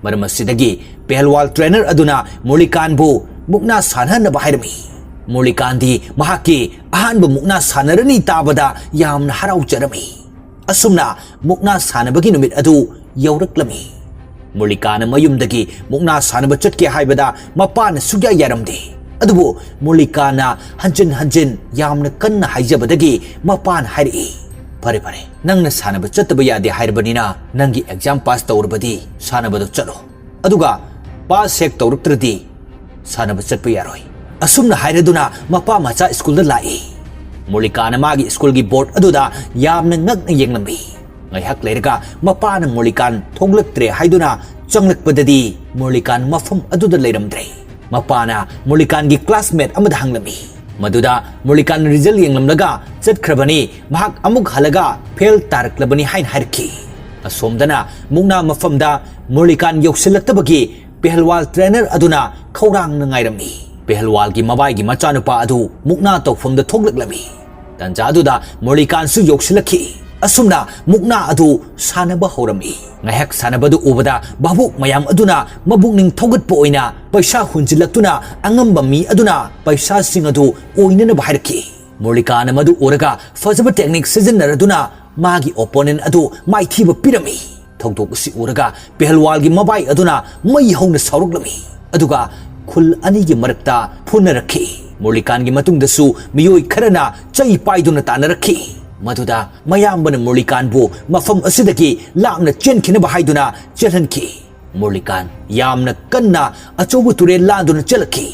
ꯃꯔꯝ ꯑꯁꯤꯗꯒꯤ ꯄꯦꯍꯜꯋꯥꯜ ꯇ꯭ꯔꯦꯅꯔ ꯑꯗꯨꯅ ꯃꯨꯔꯂꯤꯀꯥꯟꯕꯨ ꯃꯨꯛꯅꯥ ꯁꯥꯟꯅꯍꯟꯅꯕ ꯍꯥꯏꯔꯝꯃꯤ꯫ ꯃꯨꯔꯂꯤꯀꯥꯟꯗꯤ ꯃꯍꯥꯛꯀꯤ ꯑꯍꯥꯟꯕ ꯃꯨꯛꯅꯥ ꯁꯥꯟꯅꯔꯅꯤ ꯇꯥꯕꯗ ꯌꯥꯝꯅ ꯍꯔꯥꯎꯖꯔꯝꯃꯤ꯫ ꯑꯁꯨꯝꯅ ꯃꯨꯛꯅꯥ ꯁꯥꯟꯅꯕꯒꯤ ꯅꯨꯃꯤꯠ ꯑꯗꯨ ꯌꯧꯔꯛꯂꯝꯃꯤ꯫ ꯃꯨꯔꯂꯤꯀꯥꯅ ꯃꯌꯨꯝꯗꯒꯤ ꯃꯨꯛꯅꯥ ꯁꯥꯟꯅꯕ ꯆꯠꯀꯦ ꯍꯥꯏꯕꯗ ꯃꯄꯥꯅ ꯁꯨꯛꯌꯥ ꯌꯥꯔꯝꯗꯦ꯫ ꯑꯗꯨꯕꯨ ꯃꯨꯔꯂꯤꯀꯥꯅ ꯍꯟꯖꯤꯟ ꯍꯟꯖꯤꯟ ꯌꯥꯝꯅ ꯀꯟꯅ ꯍꯥꯏꯖꯕꯗꯒꯤ ꯃꯄꯥꯅ ꯍꯥꯏꯔꯛꯏ, "ꯐꯔꯦ, ꯐꯔꯦ, ꯅꯪꯅ ꯁꯥꯟꯅꯕ ꯆꯠꯇꯕ ꯌꯥꯗꯦ ꯍꯥꯏꯔꯕꯅꯤꯅ ꯅꯪꯒꯤ ꯑꯦꯛꯖꯥꯝ ꯄꯥꯁ ꯇꯧꯔꯕꯗꯤ ꯁꯥꯟꯅꯕꯗꯣ ꯆꯠꯂꯣ꯫ ꯑꯗꯨꯒ ꯄꯥꯁ ꯍꯦꯛ ꯇꯧꯔꯛꯇ꯭ꯔꯗꯤ ꯁꯥꯟꯅꯕ ꯆꯠꯄ ꯌꯥꯔꯣꯏ"꯫ ꯑꯁꯨꯝꯅ ꯍꯥꯏꯔꯗꯨꯅ ꯃꯄꯥ ꯃꯆꯥ ꯁ꯭ꯀꯨꯜꯗ ꯂꯥꯛꯏ꯫ ꯃꯨꯔꯂꯤꯀꯥꯅ ꯃꯥꯒꯤ ꯁ꯭ꯀꯨꯜꯒꯤ ꯕꯣꯔꯗ ꯑꯗꯨꯗ ꯌꯥꯝꯅ ꯉꯛꯅ ꯌꯦꯡꯂꯝꯃꯤ꯫ ꯉꯥꯏꯍꯥꯛ ꯂꯩꯔꯒ ꯃꯄꯥꯅ ꯃꯨꯔꯂꯤꯀꯥꯟ ꯊꯣꯛꯂꯛꯇ꯭ꯔꯦ ꯍꯥꯏꯗꯨꯅ ꯆꯪꯂꯛꯄꯗꯗꯤ ꯃꯨꯔꯂꯤꯀꯥꯟ ꯃꯐꯝ ꯑꯗꯨꯗ ꯂꯩꯔꯝꯗ꯭ꯔꯦ꯫ ꯃꯄꯥꯅ ꯃꯨꯔꯂꯤꯀꯥꯟꯒꯤ ꯀ꯭ꯂꯥꯁꯃꯦꯠ ꯑꯃꯗ ꯍꯪꯂꯝꯃꯤ꯫ ꯃꯗꯨꯗ ꯃꯨꯔꯂꯤꯀꯥꯟ ꯔꯤꯖꯜ ꯌꯦꯡꯂꯝꯂꯒ ꯆꯠꯈ꯭ꯔꯕꯅꯤ, ꯃꯍꯥꯛ ꯑꯃꯨꯛ ꯍꯜꯂꯒ ꯐꯦꯜ ꯇꯥꯔꯛꯂꯕꯅꯤ ꯍꯥꯏꯅ ꯍꯥꯏꯔꯛꯈꯤ꯫ ꯑꯁꯣꯝꯗꯅ ꯃꯨꯛꯅꯥ ꯃꯐꯝꯗ ꯃꯨꯔꯂꯤꯀꯥꯟ ꯌꯧꯁꯤꯜꯂꯛꯇꯕꯒꯤ ꯄꯦꯍꯜꯋꯥꯜ ꯇ꯭ꯔꯦꯅꯔ ꯑꯗꯨꯅ ꯈꯧꯔꯥꯡꯅ ꯉꯥꯏꯔꯝꯃꯤ꯫ ꯄꯦꯍꯜꯋꯥꯜꯒꯤ ꯃꯕꯥꯏꯒꯤ ꯃꯆꯥꯅꯨꯄꯥ ꯑꯗꯨ ꯃꯨꯛꯅꯥ ꯇꯧꯐꯝꯗ ꯊꯣꯛꯂꯛꯂꯝꯃꯤ꯫ ꯇꯟꯖꯥ ꯑꯗꯨꯗ ꯃꯨꯔꯂꯤꯀꯥꯟꯁꯨ ꯌꯧꯁꯤꯜꯂꯛꯈꯤ꯫ ꯑꯁꯨꯝꯅ ꯃꯨꯛꯅꯥ ꯑꯗꯨ ꯁꯥꯟꯅꯕ ꯍꯧꯔꯝꯃꯤ꯫ ꯉꯥꯏꯍꯥꯛ ꯁꯥꯟꯅꯕꯗꯨ ꯎꯕꯗ ꯚꯥꯕꯨꯛ ꯃꯌꯥꯝ ꯑꯗꯨꯅ ꯃꯄꯨꯛꯅꯤꯡ ꯊꯧꯒꯠꯄ ꯑꯣꯏꯅ ꯄꯩꯁꯥ ꯍꯨꯟꯖꯤꯜꯂꯛꯇꯨꯅ ꯑꯉꯝꯕ ꯃꯤ ꯑꯗꯨꯅ ꯄꯩꯁꯥꯁꯤꯡ ꯑꯗꯨ ꯑꯣꯏꯅꯅꯕ ꯍꯥꯏꯔꯛꯈꯤ꯫ ꯃꯨꯔꯂꯤꯀꯥꯟꯅ ꯃꯗꯨ ꯎꯔꯒ ꯐꯖꯕ ꯇꯦꯛꯅꯤꯛ ꯁꯤꯖꯤꯟꯅꯔꯗꯨꯅ ꯃꯥꯒꯤ ꯑꯣꯄꯣꯅꯦꯟ ꯑꯗꯨ ꯃꯥꯏꯊꯤꯕ ꯄꯤꯔꯝꯃꯤ꯫ ꯊꯧꯗꯣꯛ ꯑꯁꯤ ꯎꯔꯒ ꯄꯦꯍꯜꯋꯥꯜꯒꯤ ꯃꯕꯥꯏ ꯑꯗꯨꯅ ꯃꯩ ꯍꯧꯅ ꯁꯥꯎꯔꯛꯂꯝꯃꯤ꯫ ꯑꯗꯨꯒ ꯈꯨꯜ ꯑꯅꯤꯒꯤ ꯃꯔꯛꯇ ꯐꯨꯅꯔꯛꯈꯤ꯫ ꯃꯨꯔꯂꯤꯀꯥꯟꯒꯤ ꯃꯇꯨꯡꯗꯁꯨ ꯃꯤꯑꯣꯏ ꯈꯔꯅ ꯆꯩ ꯄꯥꯏꯗꯨꯅ ꯇꯥꯟꯅꯔꯛꯈꯤ꯫ ꯃꯗꯨꯗ ꯃꯌꯥꯝꯕꯅ ꯃꯨꯔꯂꯤꯀꯥꯟꯕꯨ ꯃꯐꯝ ꯑꯁꯤꯗꯒꯤ ꯂꯥꯞꯅ ꯆꯦꯟꯈꯤꯅꯕ ꯍꯥꯏꯗꯨꯅ ꯆꯦꯜꯍꯟꯈꯤ꯫ ꯃꯨꯔꯂꯤꯀꯥꯟ ꯌꯥꯝꯅ ꯀꯟꯅ ꯑꯆꯧꯕ ꯇꯨꯔꯦꯜ ꯂꯥꯟꯗꯨꯅ ꯆꯦꯜꯂꯛꯈꯤ꯫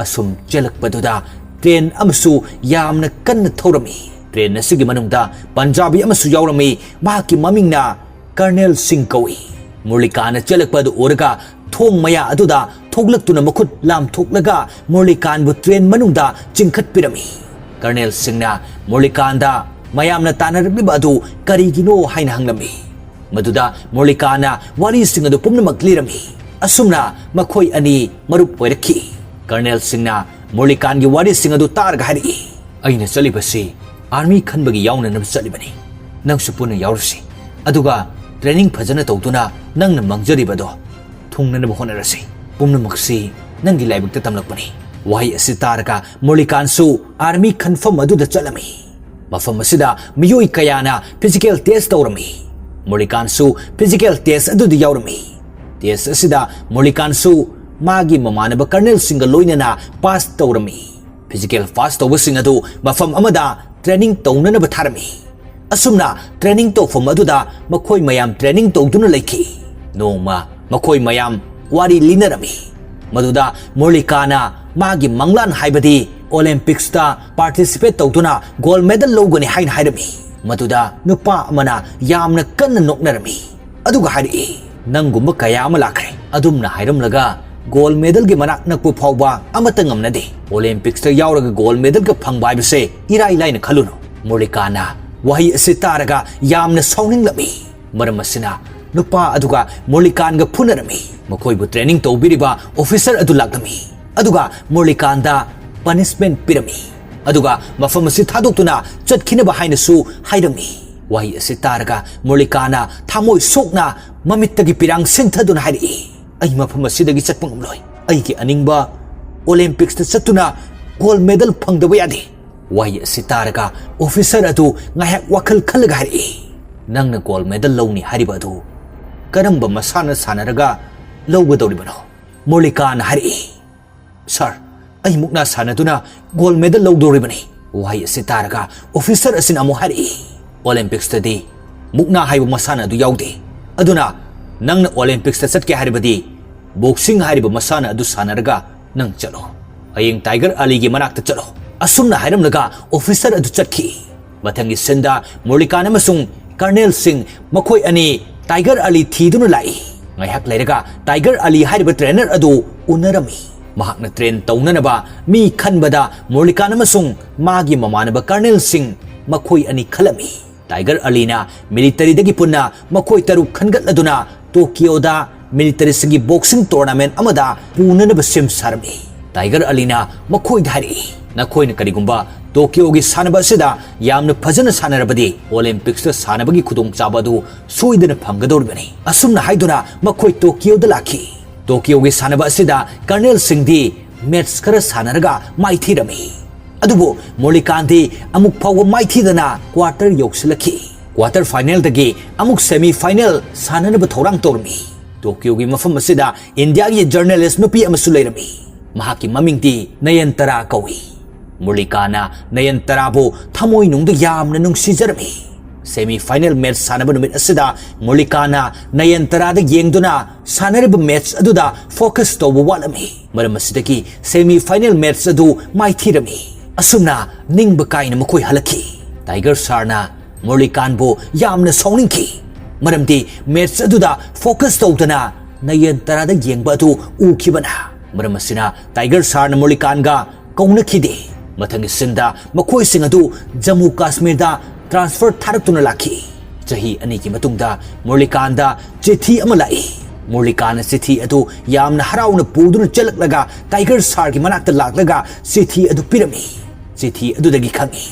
ꯑꯁꯨꯝ ꯆꯦꯜꯂꯛꯄꯗꯨꯗ ꯇ꯭ꯔꯦꯟ ꯑꯃꯁꯨ ꯌꯥꯝꯅ ꯀꯟꯅ ꯊꯧꯔꯝꯃꯤ꯫ ꯇ꯭ꯔꯦꯟ ꯑꯁꯤꯒꯤ ꯃꯅꯨꯡꯗ ꯄꯟꯖꯥꯕꯤ ꯑꯃꯁꯨ ꯌꯥꯎꯔꯝꯃꯤ꯫ ꯃꯍꯥꯛꯀꯤ ꯃꯃꯤꯡꯅ ꯀꯔꯅꯦꯜ ꯁꯤꯡ ꯀꯧꯏ꯫ ꯃꯨꯔꯂꯤꯀꯥꯟꯅ ꯆꯦꯜꯂꯛꯄ ꯑꯗꯨ ꯎꯔꯒ ꯊꯣꯡ ꯃꯌꯥ ꯑꯗꯨꯗ ꯊꯣꯛꯂꯛꯇꯨꯅ ꯃꯈꯨꯠ ꯂꯥꯝꯊꯣꯛꯂꯒ ꯃꯨꯔꯂꯤꯀꯥꯟꯕꯨ ꯇ꯭ꯔꯦꯟ ꯃꯅꯨꯡꯗ ꯆꯤꯡꯈꯠꯄꯤꯔꯝꯃꯤ꯫ ꯀꯔꯅꯦꯜ ꯁꯤꯡꯅ ꯃꯨꯔꯂꯤꯀꯥꯟꯗ ꯃꯌꯥꯝꯅ ꯇꯥꯟꯅꯔꯛꯂꯤꯕ ꯑꯗꯨ ꯀꯔꯤꯒꯤꯅꯣ ꯍꯥꯏꯅ ꯍꯪꯂꯝꯃꯤ꯫ ꯃꯗꯨꯗ ꯃꯨꯔꯂꯤꯀꯥꯟꯅ ꯋꯥꯔꯤꯁꯤꯡ ꯑꯗꯨ ꯄꯨꯝꯅꯃꯛ ꯂꯤꯔꯝꯃꯤ꯫ ꯑꯁꯨꯝꯅ ꯃꯈꯣꯏ ꯑꯅꯤ ꯃꯔꯨꯞ ꯑꯣꯏꯔꯛꯈꯤ꯫ ꯀꯔꯅꯦꯜ ꯁꯤꯡꯅ ꯃꯨꯔꯂꯤꯀꯥꯟꯒꯤ ꯋꯥꯔꯤꯁꯤꯡ ꯑꯗꯨ ꯇꯥꯔꯒ ꯍꯥꯏꯔꯛꯏ, "ꯑꯩꯅ ꯆꯠꯂꯤꯕꯁꯤ ꯑꯥꯔꯃꯤ ꯈꯟꯕꯒꯤ ꯌꯥꯎꯅꯅꯕ ꯆꯠꯂꯤꯕꯅꯤ꯫ ꯅꯪꯁꯨ ꯄꯨꯟꯅ ꯌꯥꯎꯔꯁꯤ꯫ ꯑꯗꯨꯒ ꯇ꯭ꯔꯦꯅꯤꯡ ꯐꯖꯅ ꯇꯧꯗꯨꯅ ꯅꯪꯅ ꯃꯪꯖꯔꯤꯕꯗꯣ ꯊꯨꯡꯅꯅꯕ ꯍꯣꯠꯅꯔꯁꯤ꯫ ꯄꯨꯝꯅꯃꯛꯁꯤ ꯅꯪꯒꯤ ꯂꯥꯏꯕꯛꯇ ꯇꯝꯂꯛꯄꯅꯤ꯫" ꯋꯥꯍꯩ ꯑꯁꯤ ꯇꯥꯔꯒ ꯃꯨꯔꯂꯤꯀꯥꯟꯁꯨ ꯑꯥꯔꯃꯤ ꯈꯟꯐꯝ ꯑꯗꯨꯗ ꯆꯠꯂꯝꯃꯤ꯫ ꯃꯐꯝ ꯑꯁꯤꯗ ꯃꯤꯑꯣꯏ ꯀꯌꯥꯅ ꯐꯤꯖꯤꯀꯦꯜ ꯇꯦꯁ ꯇꯧꯔꯝꯃꯤ꯫ ꯃꯨꯔꯂꯤꯀꯥꯟꯁꯨ ꯐꯤꯖꯤꯀꯦꯜ ꯇꯦꯁ ꯑꯗꯨꯗ ꯌꯥꯎꯔꯝꯃꯤ꯫ ꯇꯦꯁ ꯑꯁꯤꯗ ꯃꯨꯔꯂꯤꯀꯥꯟꯁꯨ ꯃꯥꯒꯤ ꯃꯃꯥꯟꯅꯕ ꯀꯔꯅꯦꯜꯁꯤꯡꯒ ꯂꯣꯏꯅꯅ ꯄꯥꯁ ꯇꯧꯔꯝꯃꯤ꯫ ꯐꯤꯖꯤꯀꯦꯜ ꯄꯥꯁ ꯇꯧꯕꯁꯤꯡ ꯑꯗꯨ ꯃꯐꯝ ꯑꯃꯗ ꯇ꯭ꯔꯦꯅꯤꯡ ꯇꯧꯅꯅꯕ ꯊꯥꯔꯝꯃꯤ꯫ ꯑꯁꯨꯝꯅ ꯇ꯭ꯔꯦꯅꯤꯡ ꯇꯧꯐꯝ ꯑꯗꯨꯗ ꯃꯈꯣꯏ ꯃꯌꯥꯝ ꯇ꯭ꯔꯦꯅꯤꯡ ꯇꯧꯗꯨꯅ ꯂꯩꯈꯤ꯫ ꯅꯣꯡꯃ ꯃꯈꯣꯏ ꯃꯌꯥꯝ ꯋꯥꯔꯤ ꯂꯤꯅꯔꯝꯃꯤ꯫ ꯃꯗꯨꯗ ꯃꯨꯔꯂꯤꯀꯥꯅ ꯃꯥꯒꯤ ꯃꯪꯂꯥꯟ, ꯍꯥꯏꯕꯗꯤ ꯑꯣꯂꯦꯝꯄꯤꯛꯁꯇ ꯄꯥꯔꯇꯤꯁꯤꯄꯦꯠ ꯇꯧꯗꯨꯅ ꯒꯣꯜ ꯃꯦꯗꯜ ꯂꯧꯒꯅꯤ ꯍꯥꯏꯅ ꯍꯥꯏꯔꯝꯃꯤ꯫ ꯃꯗꯨꯗ ꯅꯨꯄꯥ ꯑꯃꯅ ꯌꯥꯝꯅ ꯀꯟꯅ ꯅꯣꯛꯅꯔꯝꯃꯤ꯫ ꯑꯗꯨꯒ ꯍꯥꯏꯔꯛꯏ, "ꯅꯪꯒꯨꯝꯕ ꯀꯌꯥ ꯑꯃ ꯂꯥꯛꯈ꯭ꯔꯦ꯫ ꯑꯗꯨꯝꯅ ꯍꯥꯏꯔꯝꯂꯒ ꯒꯣꯜ ꯃꯦꯗꯜꯒꯤ ꯃꯅꯥꯛ ꯅꯛꯄ ꯐꯥꯎꯕ ꯑꯃꯠꯇ ꯉꯝꯅꯗꯦ꯫ ꯑꯣꯂꯦꯝꯄꯤꯛꯁꯇ ꯌꯥꯎꯔꯒ ꯒꯣꯜ ꯃꯦꯗꯜꯒ ꯐꯪꯕ ꯍꯥꯏꯕꯁꯦ ꯏꯔꯥꯏ ꯂꯥꯏꯅ ꯈꯜꯂꯨꯅꯨ꯫" ꯃꯨꯔꯂꯤꯀꯥꯅ ꯋꯥꯍꯩ ꯑꯁꯤ ꯇꯥꯔꯒ ꯌꯥꯝꯅ ꯁꯥꯎꯅꯤꯡꯂꯝꯃꯤ꯫ ꯃꯔꯝ ꯑꯁꯤꯅ ꯅꯨꯄꯥ ꯑꯗꯨꯒ ꯃꯨꯔꯂꯤꯀꯥꯟꯒ ꯐꯨꯅꯔꯝꯃꯤ꯫ ꯃꯈꯣꯏꯕꯨ ꯇ꯭ꯔꯦꯅꯤꯡ ꯇꯧꯕꯤꯔꯤꯕ ꯑꯣꯐꯤꯁꯔ ꯑꯗꯨ ꯂꯥꯛꯂꯝꯃꯤ꯫ ꯑꯗꯨꯒ ꯃꯨꯔꯂꯤꯀꯥꯟꯗ ꯄꯅꯤꯁꯃꯦꯟꯠ ꯄꯤꯔꯝꯃꯤ꯫ ꯑꯗꯨꯒ ꯃꯐꯝ ꯑꯁꯤ ꯊꯥꯗꯣꯛꯇꯨꯅ ꯆꯠꯈꯤꯅꯕ ꯍꯥꯏꯅꯁꯨ ꯍꯥꯏꯔꯝꯃꯤ꯫ ꯋꯥꯍꯩ ꯑꯁꯤ ꯇꯥꯔꯒ ꯃꯨꯔꯂꯤꯀꯥꯅ ꯊꯃꯣꯏ ꯁꯣꯛꯅ ꯃꯃꯤꯠꯇꯒꯤ ꯄꯤꯔꯥꯡ ꯁꯤꯟꯊꯗꯨꯅ ꯍꯥꯏꯔꯛꯏ, "ꯑꯩ ꯃꯐꯝ ꯑꯁꯤꯗꯒꯤ ꯆꯠꯄ ꯉꯝꯂꯣꯏ꯫ ꯑꯩꯒꯤ ꯑꯅꯤꯡꯕ ꯑꯣꯂꯦꯝꯄꯤꯛꯁꯇ ꯆꯠꯇꯨꯅ ꯒꯣꯜ ꯃꯦꯗꯜ ꯐꯪꯗꯕ ꯌꯥꯗꯦ꯫" ꯋꯥꯍꯩ ꯑꯁꯤ ꯇꯥꯔꯒ ꯑꯣꯐꯤꯁꯔ ꯑꯗꯨ ꯉꯥꯏꯍꯥꯛ ꯋꯥꯈꯜ ꯈꯜꯂꯒ ꯍꯥꯏꯔꯛꯏ, "ꯅꯪꯅ ꯒꯣꯜ ꯃꯦꯗꯜ ꯂꯧꯅꯤ ꯍꯥꯏꯔꯤꯕ ꯑꯗꯨ ꯀꯔꯝꯕ ꯃꯁꯥꯟꯅ ꯁꯥꯟꯅꯔꯒ ꯂꯧꯒꯗꯧꯔꯤꯕꯅꯣ?" ꯃꯨꯔꯂꯤꯀꯥꯅ ꯍꯥꯏꯔꯛꯏ, "ꯁꯥꯔ, ꯑꯩ ꯃꯨꯛꯅꯥ ꯁꯥꯟꯅꯗꯨꯅ ꯒꯣꯜ ꯃꯦꯗꯜ ꯂꯧꯗꯧꯔꯤꯕꯅꯤ꯫ ꯋꯥꯍꯩ ꯑꯁꯤ ꯇꯥꯔꯒ ꯑꯣꯐꯤꯁꯔ ꯑꯁꯤꯅ ꯑꯃꯨꯛ ꯍꯥꯏꯔꯛꯏ, "ꯑꯣꯂꯦꯝꯄꯤꯛꯁꯇꯗꯤ ꯃꯨꯛꯅꯥ ꯍꯥꯏꯕ ꯃꯁꯥꯟꯅ ꯑꯗꯨ ꯌꯥꯎꯗꯦ꯫ ꯑꯗꯨꯅ ꯅꯪꯅ ꯑꯣꯂꯦꯝꯄꯤꯛꯁꯇ ꯆꯠꯀꯦ ꯍꯥꯏꯔꯕꯗꯤ ꯕꯣꯛꯁꯤꯡ ꯍꯥꯏꯔꯤꯕ ꯃꯁꯥꯟꯅ ꯑꯗꯨ ꯁꯥꯟꯅꯔꯒ ꯅꯪ ꯆꯠꯂꯣ꯫ ꯍꯌꯦꯡ ꯇꯥꯏꯒꯔ ꯑꯂꯤꯒꯤ ꯃꯅꯥꯛꯇ ꯆꯠꯂꯣ"꯫ ꯑꯁꯨꯝꯅ ꯍꯥꯏꯔꯝꯂꯒ ꯑꯣꯐꯤꯁꯔ ꯑꯗꯨ ꯆꯠꯈꯤ꯫ ꯃꯊꯪꯒꯤ ꯁꯤꯟꯗ ꯃꯨꯔꯂꯤꯀꯥꯟ ꯑꯃꯁꯨꯡ ꯀꯔꯅꯦꯜ ꯁꯤꯡ ꯃꯈꯣꯏ ꯑꯅꯤ ꯇꯥꯏꯒꯔ ꯑꯂꯤ ꯊꯤꯗꯨꯅ ꯂꯥꯛꯏ꯫ ꯉꯥꯏꯍꯥꯛ ꯂꯩꯔꯒ ꯇꯥꯏꯒꯔ ꯑꯂꯤ ꯍꯥꯏꯔꯤꯕ ꯇ꯭ꯔꯦꯅꯔ ꯑꯗꯨ ꯎꯅꯔꯝꯃꯤ꯫ ꯃꯍꯥꯛꯅ ꯇ꯭ꯔꯦꯟ ꯇꯧꯅꯅꯕ ꯃꯤ ꯈꯟꯕꯗ ꯃꯨꯔꯂꯤꯀꯥꯟ ꯑꯃꯁꯨꯡ ꯃꯥꯒꯤ ꯃꯃꯥꯟꯅꯕ ꯀꯔꯅꯦꯜ ꯁꯤꯡ ꯃꯈꯣꯏ ꯑꯅꯤ ꯈꯜꯂꯝꯃꯤ꯫ ꯇꯥꯏꯒꯔ ꯑꯂꯤꯅ ꯃꯤꯂꯤꯇꯔꯤꯗꯒꯤ ꯄꯨꯟꯅ ꯃꯈꯣꯏ ꯇꯔꯨꯛ ꯈꯟꯒꯠꯂꯗꯨꯅ ꯇꯣꯀꯤꯌꯣꯗ ꯃꯤꯂꯤꯇꯔꯤꯁꯤꯡꯒꯤ ꯕꯣꯛꯁꯤꯡ ꯇꯣꯔꯅꯥꯃꯦꯟ ꯑꯃꯗ ꯄꯨꯅꯅꯕ ꯁꯦꯝ ꯁꯥꯔꯝꯃꯤ꯫ ꯇꯥꯏꯒꯔ ꯑꯂꯤꯅ ꯃꯈꯣꯏꯗ ꯍꯥꯏꯔꯛꯏ, "ꯅꯈꯣꯏꯅ ꯀꯔꯤꯒꯨꯝꯕ ꯇꯣꯀꯤꯌꯣꯒꯤ ꯁꯥꯟꯅꯕ ꯑꯁꯤꯗ ꯌꯥꯝꯅ ꯐꯖꯅ ꯁꯥꯟꯅꯔꯕꯗꯤ ꯑꯣꯂꯦꯝꯄꯤꯛꯁꯇ ꯁꯥꯟꯅꯕꯒꯤ ꯈꯨꯗꯣꯡꯆꯥꯕ ꯑꯗꯨ ꯁꯣꯏꯗꯅ ꯐꯪꯒꯗꯧꯔꯤꯕꯅꯤ"꯫ ꯑꯁꯨꯝꯅ ꯍꯥꯏꯗꯨꯅ ꯃꯈꯣꯏ ꯇꯣꯀꯤꯌꯣꯗ ꯂꯥꯛꯈꯤ꯫ ꯇꯣꯀꯤꯌꯣꯒꯤ ꯁꯥꯟꯅꯕ ꯑꯁꯤꯗ ꯀꯔꯅꯦꯜ ꯁꯤꯡꯗꯤ ꯃꯦꯠꯁ ꯈꯔ ꯁꯥꯟꯅꯔꯒ ꯃꯥꯏꯊꯤꯔꯝꯃꯤ꯫ ꯑꯗꯨꯕꯨ ꯃꯨꯔꯂꯤꯀꯥꯟꯗꯤ ꯑꯃꯨꯛ ꯐꯥꯎꯕ ꯃꯥꯏꯊꯤꯗꯅ ꯀ꯭ꯋꯥꯔꯇꯔ ꯌꯧꯁꯤꯜꯂꯛꯈꯤ꯫ ꯀ꯭ꯋꯥꯔꯇꯔ ꯐꯥꯏꯅꯦꯜꯗꯒꯤ ꯑꯃꯨꯛ ꯁꯦꯃꯤ ꯐꯥꯏꯅꯦꯜ ꯁꯥꯟꯅꯅꯕ ꯊꯧꯔꯥꯡ ꯇꯧꯔꯝꯃꯤ꯫ ꯇꯣꯀꯤꯌꯣꯒꯤ ꯃꯐꯝ ꯑꯁꯤꯗ ꯏꯟꯗꯤꯌꯥꯒꯤ ꯖꯔꯅꯦꯂꯤꯁ ꯅꯨꯄꯤ ꯑꯃꯁꯨ ꯂꯩꯔꯝꯃꯤ꯫ ꯃꯍꯥꯛꯀꯤ ꯃꯃꯤꯡꯗꯤ ꯅꯌꯟꯇꯥꯔꯥ ꯀꯧꯏ꯫ ꯃꯨꯔꯂꯤꯀꯥꯟꯅ ꯅꯌꯟꯇꯥꯔꯥꯕꯨ ꯊꯃꯣꯏꯅꯨꯡꯗ ꯌꯥꯝꯅ ꯅꯨꯡꯁꯤꯖꯔꯝꯃꯤ꯫ ꯁꯦꯃꯤ ꯐꯥꯏꯅꯦꯜ ꯃꯦꯠꯁ ꯁꯥꯟꯅꯕ ꯅꯨꯃꯤꯠ ꯑꯁꯤꯗ ꯃꯨꯔꯂꯤꯀꯥꯟꯅ ꯅꯌꯟꯇꯥꯔꯥꯗ ꯌꯦꯡꯗꯨꯅ ꯁꯥꯟꯅꯔꯤꯕ ꯃꯦꯠꯁ ꯑꯗꯨꯗ ꯐꯣꯀꯁ ꯇꯧꯕ ꯋꯥꯠꯂꯝꯃꯤ꯫ ꯃꯔꯝ ꯑꯁꯤꯗꯒꯤ ꯁꯦꯃꯤ ꯐꯥꯏꯅꯦꯜ ꯃꯦꯠꯁ ꯑꯗꯨ ꯃꯥꯏꯊꯤꯔꯝꯃꯤ꯫ ꯑꯁꯨꯝꯅ ꯅꯤꯡꯕ ꯀꯥꯏꯅ ꯃꯈꯣꯏ ꯍꯜꯂꯛꯈꯤ꯫ ꯇꯥꯏꯒꯔ ꯁꯥꯔꯅ ꯃꯨꯔꯂꯤꯀꯥꯟꯕꯨ ꯌꯥꯝꯅ ꯁꯥꯎꯅꯤꯡꯈꯤ, ꯃꯔꯝꯗꯤ ꯃꯦꯠꯁ ꯑꯗꯨꯗ ꯐꯣꯀꯁ ꯇꯧꯗꯅ ꯅꯌꯟꯇꯥꯔꯥꯗ ꯌꯦꯡꯕ ꯑꯗꯨ ꯎꯈꯤꯕꯅ꯫ ꯃꯔꯝ ꯑꯁꯤꯅ ꯇꯥꯏꯒꯔ ꯁꯥꯔꯅ ꯃꯨꯔꯂꯤꯀꯥꯟꯒ ꯀꯧꯅꯈꯤꯗꯦ꯫ ꯃꯊꯪꯒꯤ ꯁꯤꯟꯗ ꯃꯈꯣꯏꯁꯤꯡ ꯑꯗꯨ ꯖꯝꯃꯨ ꯀꯥꯁꯃꯤꯔꯗ ꯇ꯭ꯔꯥꯟꯁꯐꯔ ꯊꯥꯔꯛꯇꯨꯅ ꯂꯥꯛꯈꯤ꯫ ꯆꯍꯤ ꯑꯅꯤꯒꯤ ꯃꯇꯨꯡꯗ ꯃꯨꯔꯂꯤꯀꯥꯟꯗ ꯆꯤꯊꯤ ꯑꯃ ꯂꯥꯛꯏ꯫ ꯃꯨꯔꯂꯤꯀꯥꯟꯅ ꯆꯤꯊꯤ ꯑꯗꯨ ꯌꯥꯝꯅ ꯍꯔꯥꯎꯅ ꯄꯨꯗꯨꯅ ꯆꯦꯜꯂꯛꯂꯒ ꯇꯥꯏꯒꯔ ꯁꯥꯔꯒꯤ ꯃꯅꯥꯛꯇ ꯂꯥꯛꯂꯒ ꯆꯤꯊꯤ ꯑꯗꯨ ꯄꯤꯔꯝꯃꯤ꯫ ꯆꯤꯊꯤ ꯑꯗꯨꯗꯒꯤ ꯈꯪꯉꯤ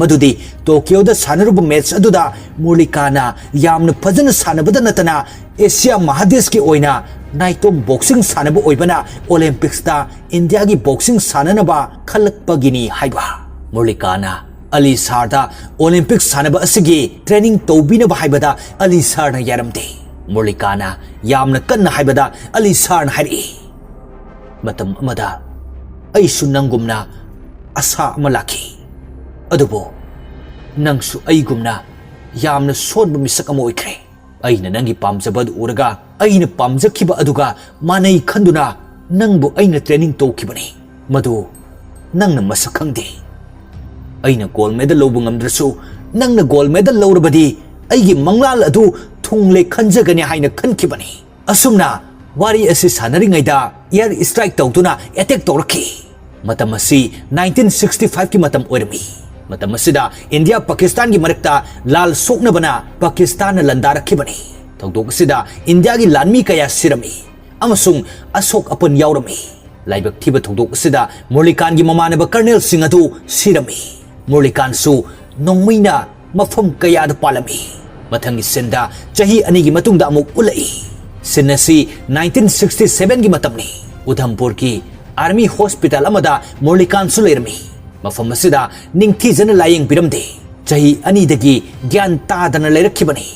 ꯃꯗꯨꯗꯤ ꯇꯣꯀꯤꯌꯣꯗ ꯁꯥꯟꯅꯔꯨꯕ ꯃꯦꯠꯁ ꯑꯗꯨꯗ ꯃꯨꯔꯂꯤꯀꯥꯟꯅ ꯌꯥꯝꯅ ꯐꯖꯅ ꯁꯥꯟꯅꯕꯗ ꯅꯠꯇꯅ ꯑꯦꯁꯤꯌꯥ ꯃꯍꯥꯗꯦꯁꯀꯤ ꯑꯣꯏꯅ ꯅꯥꯏꯇꯣꯝ ꯕꯣꯛꯁꯤꯡ ꯁꯥꯟꯅꯕ ꯑꯣꯏꯕꯅ ꯑꯣꯂꯦꯝꯄꯤꯛꯁꯇ ꯏꯟꯗꯤꯌꯥꯒꯤ ꯕꯣꯛꯁꯤꯡ ꯁꯥꯟꯅꯅꯕ ꯈꯜꯂꯛꯄꯒꯤꯅꯤ ꯍꯥꯏꯕ꯫ ꯃꯨꯔꯂꯤꯀꯥꯟꯅ ꯑꯂꯤ ꯁꯥꯔꯗ ꯑꯣꯂꯦꯝꯄꯤꯛ ꯁꯥꯟꯅꯕ ꯑꯁꯤꯒꯤ ꯇ꯭ꯔꯦꯅꯤꯡ ꯇꯧꯕꯤꯅꯕ ꯍꯥꯏꯕꯗ ꯑꯂꯤ ꯁꯥꯔꯅ ꯌꯥꯔꯝꯗꯦ꯫ ꯃꯨꯔꯂꯤꯀꯥꯟꯅ ꯌꯥꯝꯅ ꯀꯟꯅ ꯍꯥꯏꯕꯗ ꯑꯂꯤ ꯁꯥꯔꯅ ꯍꯥꯏꯔꯛꯏ, "ꯃꯇꯝ ꯑꯃꯗ ꯑꯩꯁꯨ ꯅꯪꯒꯨꯝꯅ ꯑꯁꯥ ꯑꯃ ꯂꯥꯛꯈꯤ꯫ ꯑꯗꯨꯕꯨ ꯅꯪꯁꯨ ꯑꯩꯒꯨꯝꯅ ꯌꯥꯝꯅ ꯁꯣꯟꯕ ꯃꯤꯁꯛ ꯑꯃ ꯑꯣꯏꯈ꯭ꯔꯦ꯫ ꯑꯩꯅ ꯅꯪꯒꯤ ꯄꯥꯝꯖꯕ ꯑꯗꯨ ꯎꯔꯒ, ꯑꯩꯅ ꯄꯥꯝꯖꯈꯤꯕ ꯑꯗꯨꯒ ꯃꯥꯟꯅꯩ ꯈꯟꯗꯨꯅ ꯅꯪꯕꯨ ꯑꯩꯅ ꯇ꯭ꯔꯦꯅꯤꯡ ꯇꯧꯈꯤꯕꯅꯤ꯫ ꯃꯗꯨ ꯅꯪꯅ ꯃꯁꯛ ꯈꯪꯗꯦ꯫ ꯑꯩꯅ ꯒꯣꯜ ꯃꯦꯗꯜ ꯂꯧꯕ ꯉꯝꯗ꯭ꯔꯁꯨ, ꯅꯪꯅ ꯒꯣꯜ ꯃꯦꯗꯜ ꯂꯧꯔꯕꯗꯤ ꯑꯩꯒꯤ ꯃꯪꯂꯥꯟ ꯑꯗꯨ ꯊꯨꯡꯂꯦ ꯈꯟꯖꯒꯅꯤ ꯍꯥꯏꯅ ꯈꯟꯈꯤꯕꯅꯤ꯫ ꯑꯁꯨꯝꯅ ꯋꯥꯔꯤ ꯑꯁꯤ ꯁꯥꯟꯅꯔꯤꯉꯩꯗ ꯑꯦꯌꯔ ꯁ꯭ꯇ꯭ꯔꯥꯏꯛ ꯇꯧꯗꯨꯅ ꯑꯦꯇꯦꯛ ꯇꯧꯔꯛꯈꯤ꯫ ꯃꯇꯝ ꯑꯁꯤ ꯅꯥꯏꯟꯇꯤꯟ ꯁꯤꯛꯁꯇꯤ ꯐꯥꯏꯚꯀꯤ ꯃꯇꯝ ꯑꯣꯏꯔꯝꯃꯤ꯫ ꯃꯇꯝ ꯑꯁꯤꯗ ꯏꯟꯗꯤꯌꯥ ꯄꯥꯀꯤꯁꯇꯥꯟꯒꯤ ꯃꯔꯛꯇ ꯂꯥꯜ ꯁꯣꯛꯅꯕꯅ ꯄꯥꯀꯤꯁꯇꯥꯟꯅ ꯂꯥꯟꯗꯥꯔꯛꯈꯤꯕꯅꯤ꯫ ꯊꯧꯗꯣꯛ ꯑꯁꯤꯗ ꯏꯟꯗꯤꯌꯥꯒꯤ ꯂꯥꯟꯃꯤ ꯀꯌꯥ ꯁꯤꯔꯝꯃꯤ ꯑꯃꯁꯨꯡ ꯑꯁꯣꯛ ꯑꯄꯟ ꯌꯥꯎꯔꯝꯃꯤ꯫ ꯂꯥꯏꯕꯛ ꯊꯤꯕ ꯊꯧꯗꯣꯛ ꯑꯁꯤꯗ ꯃꯨꯔꯂꯤꯀꯥꯟꯒꯤ ꯃꯃꯥꯟꯅꯕ ꯀꯔꯅꯦꯜꯁꯤꯡ ꯑꯗꯨ ꯁꯤꯔꯝꯃꯤ꯫ ꯃꯨꯔꯂꯤꯀꯥꯟꯁꯨ ꯅꯣꯡꯃꯩꯅ ꯃꯐꯝ ꯀꯌꯥꯗ ꯄꯥꯜꯂꯝꯃꯤ꯫ ꯃꯊꯪꯒꯤ ꯁꯤꯟꯗ ꯆꯍꯤ ꯑꯅꯤꯒꯤ ꯃꯇꯨꯡꯗ ꯑꯃꯨꯛ ꯎꯠꯂꯛꯏ꯫ ꯁꯤꯟ ꯑꯁꯤ ꯅꯥꯏꯟꯇꯤꯟ ꯁꯤꯛꯁꯇꯤ ꯁꯚꯦꯟꯒꯤ ꯃꯇꯝꯅꯤ꯫ ꯎꯙꯝꯄꯨꯔꯒꯤ ꯑꯥꯔꯃꯤ ꯍꯣꯁꯄꯤꯇꯥꯜ ꯑꯃꯗ ꯃꯨꯔꯂꯤꯀꯥꯟꯁꯨ ꯂꯩꯔꯝꯃꯤ꯫ ꯃꯐꯝ ꯑꯁꯤꯗ ꯅꯤꯡꯊꯤꯖꯅ ꯂꯥꯌꯦꯡꯕꯤꯔꯝꯗꯦ꯫ ꯆꯍꯤ ꯑꯅꯤꯗꯒꯤ ꯒ꯭ꯌꯥꯟ ꯇꯥꯗꯅ ꯂꯩꯔꯛꯈꯤꯕꯅꯤ꯫